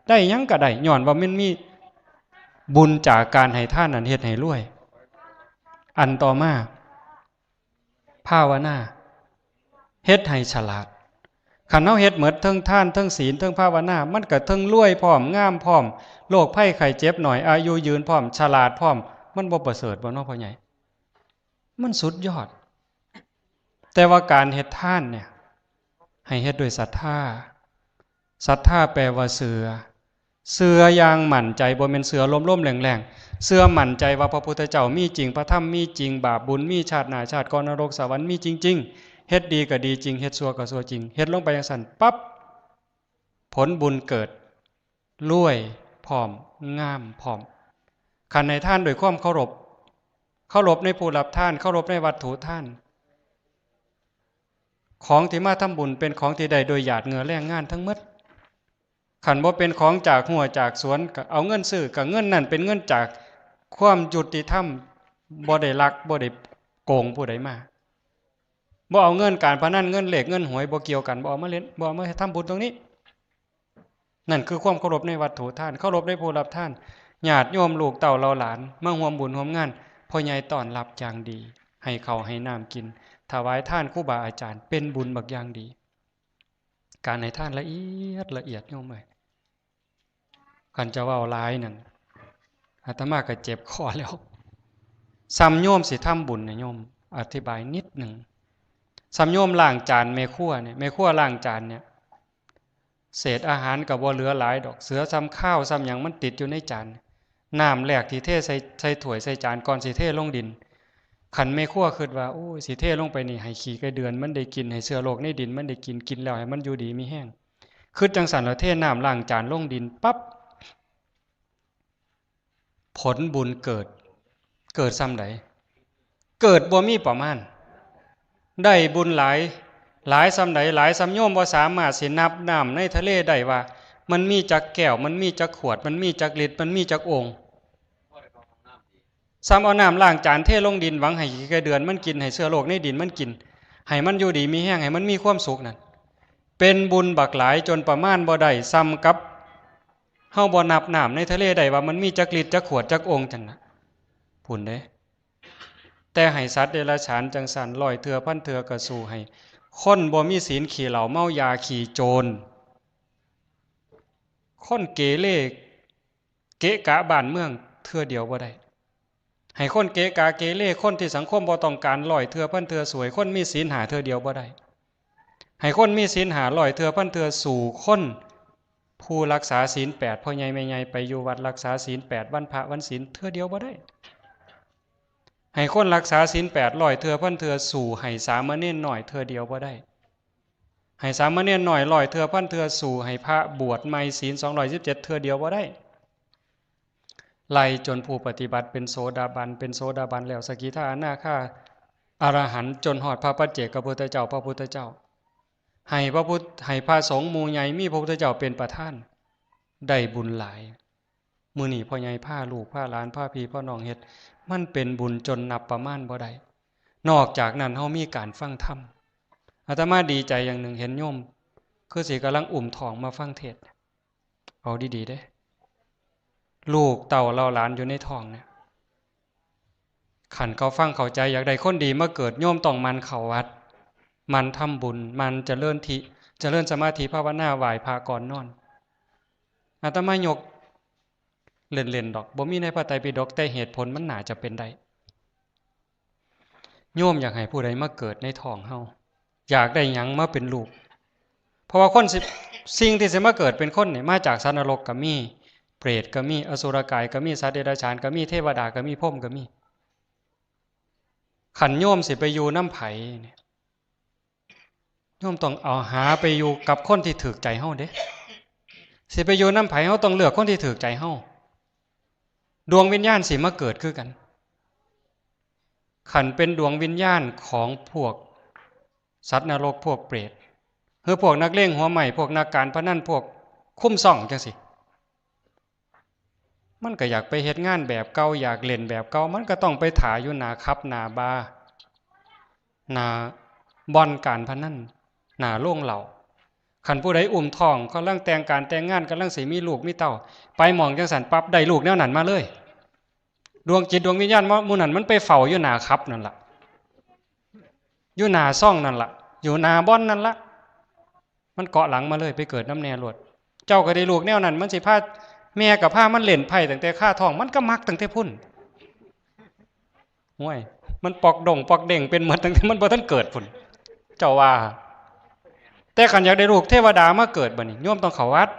ได้หยังก็ได้ ย้อนว่ามันมีบุญจากการให้ทานนั้นเฮ็ดให้รวย อันต่อมา ภาวนา เฮ็ดให้ฉลาด คันเฮาเฮ็ดหมดเทิงทาน เทิงศีล เทิงภาวนา มันก็เทิงรวยพร้อม งามพร้อม โรคภัยไข้เจ็บน้อย อายุยืนพร้อม ฉลาดพร้อม มันบ่ประเสริฐบ่เนาะพ่อใหญ่ มันสุดยอด แต่ว่าการเฮ็ดทานเนี่ย ให้เฮ็ดด้วยศรัทธา ศรัทธาแปลว่าเชื่อ เชื่ออย่างมั่นใจ บ่แม่นเชื่อลมๆแรงๆ เชื่อมั่นใจว่าพระพุทธเจ้ามีจริง พระธรรมมีจริง บาปบุญมี ชาติหน้าชาติก่อน นรกสวรรค์มีจริงๆ เฮ็ดดีก็ดีจริง เฮ็ดชั่วก็ชั่วจริง เฮ็ดลงไปจั่งซั้นปั๊บ ผลบุญเกิด รวยพร้อม งามพร้อม คันให้ทานด้วยความเคารพ เคารพในผู้รับทาน เคารพในวัตถุทาน ของที่มาทำบุญเป็นของที่ได้โดยหยาดเหงื่อแรงงานทั้งหมด คันบ่เป็นของจากฮั้วจากสวน ก็เอาเงินซื้อ ก็เงินนั่นเป็นเงินจากความยุติธรรม บ่ได้ลัก บ่ได้โกงผู้ใดมา บ่เอาเงินการพนัน เงินเลข เงินหวย บ่เกี่ยวกัน บ่เอามาเล่น บ่เอามาทำบุญตรงนี้ นั่นคือความเคารพในวัตถุทาน เคารพในผู้รับทาน ญาติโยมลูกเต้าเหล่าหลาน มาร่วมบุญร่วมงาน พ่อใหญ่ต้อนรับอย่างดี ให้ข้าวให้น้ำกิน ถวายทานครูบาอาจารย์ เป็นบุญบักอย่างดี การให้ทานละเอียดละเอียดโยมเอ้ย คันจะเว้าหลายนั่น อาตมาก็เจ็บคอแล้ว ส่ำโยมสิทำบุญนะโยม อธิบายนิดหนึ่ง ส่ำโยมล้างจานแม่ครัวเนี่ย แม่ครัวล้างจานเนี่ย เศษอาหารก็บ่เหลือหลายดอก เศษส่ำคาวส่ำหยังมันติดอยู่ในจาน น้ำแรกที่เทใส่ ใส่ถ้วยใส่จานก่อนสิเทลงดิน คันแม่ครัวคิดว่า โอ้ย สิเทลงไปนี่ ให้ขี้ไก่เดือนมันได้กิน ให้เชื้อโรคในดินมันได้กิน กินแล้วให้มันอยู่ดีมีแฮง คิดจั่งซั้นแล้วเทน้ำล้างจานลงดินปั๊บ ผลบุญเกิด เกิดส่ำใด เกิดบ่มีประมาณ ได้บุญหลาย หลายส่ำใด หลายส่ำโยมบ่สามารถสินับน้ำในทะเลได้ว่า มันมีจักแก้ว มันมีจักขวด มันมีจักลิตร มันมีจักโอ่ง ส่ำเอาน้ำล้างจานเทลงดิน หวังให้ขี้ไก่เดือนมันกิน ให้เชื้อโรคในดินมันกิน ให้มันอยู่ดีมีแฮง ให้มันมีความสุขนั่น เป็นบุญบักหลายจนประมาณบ่ได้ ส่ำกับเฮาบ่นับน้ำในทะเลได้ว่ามันมีจักลิตร จักขวด จักโอ่งจั่งนะ พู้นเด้ แต่ให้สัตว์เดรัจฉานจั่งซั้น ร้อยเทื่อพันเทื่อก็สู้ให้คนบ่มีศีล ขี้เหล้าเมายา ขี้โจร คนเกเร เกะกะบ้านเมืองเทื่อเดียวบ่ได้ ให้คนเกะกะเกเร คนที่สังคมบ่ต้องการ ร้อยเทื่อพันเทื่อสู้ให้คนมีศีลห้าเทื่อเดียวบ่ได้ ให้คนมีศีลห้า ร้อยเทื่อพันเทื่อสู้คนผู้รักษาศีลแปด พ่อใหญ่แม่ใหญ่ไปอยู่วัดรักษาศีลแปด วันพระวันศีลเทื่อเดียวบ่ได้ ให้คนรักษาศีลแปด ร้อยเทื่อพันเทื่อสู้ให้สามเณรน้อยเทื่อเดียวบ่ได้ ให้สามเณรน้อย ร้อยเทื่อพันเทื่อสู้ให้พระบวชใหม่ศีล สองร้อยสิบเจ็ด เทื่อเดียวบ่ได้ ไล่จนผู้ปฏิบัติเป็นโสดาบัน เป็นโสดาบันแล้ว สกิทา อนาคา อรหันต์ จนฮอดพระปัจเจกพุทธเจ้า พระพุทธเจ้า ให้พระพุทธ ให้พระสงฆ์หมู่ใหญ่มีพระพุทธเจ้าเป็นประธาน ได้บุญหลาย มื้อนี้พ่อใหญ่พาลูกพาหลานพาพี่พาน้องเฮ็ด มันเป็นบุญจนนับประมาณบ่ได้ นอกจากนั้นเฮามีการฟังธรรม อาตมาดีใจอย่างหนึ่ง เห็นโยม คือสิกำลังอุ้มท้องมาฟังเทศน์ เอาดีๆเด้ ลูกเต้าเหล่าหลานอยู่ในท้องเนี่ย คันเขาฟังเข้าใจ อยากได้คนดีมาเกิด โยมต้องหมั่นเข้าวัด หมั่นทำบุญ หมั่นเจริญทิ เจริญสมาธิภาวนา ไหว้พระก่อนนอน อาตมายกเล่นๆดอก บ่มีในพระไตรปิฎก แต่เหตุผลมันน่าจะเป็นได้ โยมอยากให้ผู้ใดมาเกิดในท้องเฮา อยากได้หยังมาเป็นลูก เพราะว่าคนสิ สิ่งที่สิมาเกิดเป็นคนนี่ มาจากสัตว์นรกก็มี เปรตก็มี อสุรกายก็มี สัตว์เดรัจฉานก็มี เทวดาก็มี พรหมก็มี คันโยมสิไปอยู่นำไผเนี่ย โยมต้องเอาหาไปอยู่กับคนที่ถูกใจเฮาเด้ สิไปอยู่นำไผ เฮาต้องเลือกคนที่ถูกใจเฮา ดวงวิญญาณสิมาเกิดคือกัน คันเป็นดวงวิญญาณของพวก สัตว์นรก พวกเปรต หรือพวกนักเลงหัวไม้ พวกนักการพนัน พวกคุ้มซ่องจังซี้ มันก็อยากไปเฮ็ดงานแบบเก่า อยากเล่นแบบเก่า มันก็ต้องไปถ่าอยู่หน้าผับหน้าบาร์ หน้าบ่อนการพนัน หน้าโรงเหล้า คันผู้ใดอุ้มท้อง กำลังแต่งการแต่งงาน กำลังสิมีลูกมีเต้า ไปหม่องจังซั่นปั๊บ ได้ลูกแนวนั้นมาเลย ดวงจิตดวงวิญญาณหมู่นั้นมันไปเฝ้าอยู่หน้าผับนั่นล่ะ อยู่หน้าซ่องนั่นล่ะ อยู่หน้าบ่อนนั่นล่ะ มันเกาะหลังมาเลย ไปเกิดนำแน่โลด เจ้าก็ได้ลูกแนวนั้น มันสิพา แม่ก็พามันเล่นไพ่ตั้งแต่คาท้อง มันก็มักตั้งแต่พุ้น โอ้ย มันปอกดงปอกเด้งเป็นหมดตั้งแต่มันบ่ทันเกิดพุ้น เจ้าว่า แต่คันอยากได้ลูกเทวดามาเกิดบัดนี้ โยมต้องเข้าวัด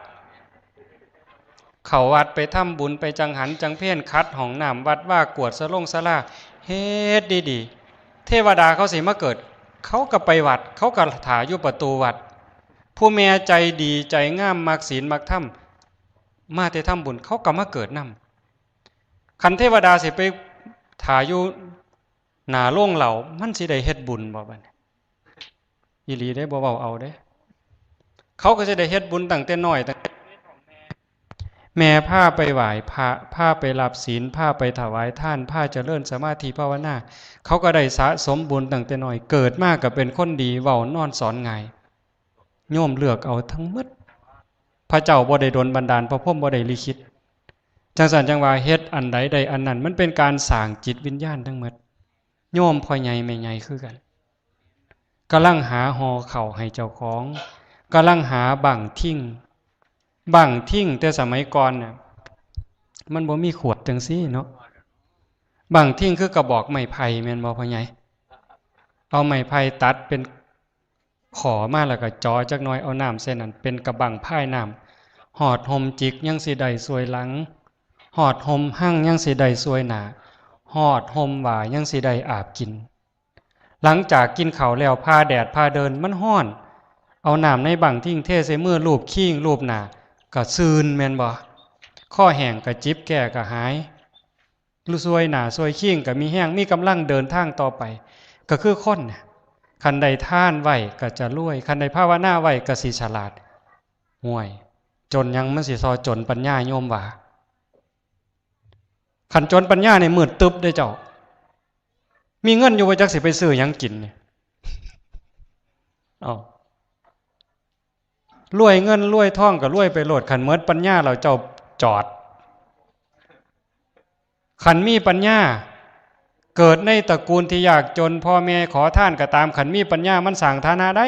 เข้าวัดไปทำบุญ ไปจังหันจังเพล ขัดห้องน้ำวัดวา กวาดสะลงศาลา เฮ็ดดีๆ เทวดาเขาสิมาเกิด เขาก็ไปวัด เขาก็ถ่าอยู่ประตูวัด ผู้แม่ใจดีใจงาม มักศีลมักธรรม มาแต่ทำบุญ เขาก็มาเกิดนำ คันเทวดาสิไปถ่าอยู่หน้าโรงเหล้า มันสิได้เฮ็ดบุญบ่บัดนี้ อีหลีเด้ บ่เว้าเอาเด้ เขาก็สิได้เฮ็ดบุญตั้งแต่น้อย ตั้งแต่ แม่พาไปไหว้พระ พาไปรับศีล พาไปถวายทาน พาเจริญสมาธิภาวนา เขาก็ได้สะสมบุญตั้งแต่น้อย เกิดมาก็เป็นคนดี เว้านอนสอนง่าย โยมเลือกเอาทั้งหมด พระเจ้าบ่ได้ดลบันดาล พระพรหมบ่ได้ลิขิต จังซั่นจังว่าเฮ็ดอันใดได้อันนั้น มันเป็นการสร้างจิตวิญญาณทั้งหมด โยมพ่อใหญ่แม่ใหญ่คือกัน กำลังหาห่อข้าวให้เจ้าของ กำลังหาบั้งทิ่ง บั้งทิ่งแต่สมัยก่อนน่ะ มันบ่มีขวดจังซี่เนาะ บั้งทิ่งคือกระบอกไม้ไผ่แม่นบ่พ่อใหญ่ เอาไม้ไผ่ตัดเป็นข้อมาแล้วก็จ่อจักหน่อย เอาน้ำใส่นั่นเป็นกระบั้งพายน้ำ ฮอดห่มจิกยังสิได้ส่วยหลัง ฮอดห่มหั่งยังสิได้ส่วยหน้า ฮอดห่มว่ายังสิได้อาบกิน หลังจากกินข้าวแล้ว ผ่าแดดผ่าเดิน มันฮ้อน เอาน้ำในบั้งทิ่งเทใส่มือ ลูบคิ้งลูบหน้า ก็ซื่นแม่นบ่ คอแห้งก็จิบแก้ก็หาย ส่วยหน้าส่วยคิ้งก็มีแฮง มีกำลังเดินทางต่อไป ก็คือคนน่ะ คันได้ทานไว้ก็จะรวย คันได้ภาวนาไว้ก็สิฉลาด ห่วย จนหยังมันสิซอจนปัญญา โยมว่า คันจนปัญญานี่มืดตึ๊บเด้อเจ้า มีเงินอยู่บ่จักสิไปซื้อหยังกินนี่ เอ้า รวยเงินรวยทองก็รวยไปโลด คันหมดปัญญาแล้วเจ้าจอด คันมีปัญญา เกิดในตระกูลที่ยากจน พ่อแม่ขอทานก็ตาม คันมีปัญญามันสร้างฐานะได้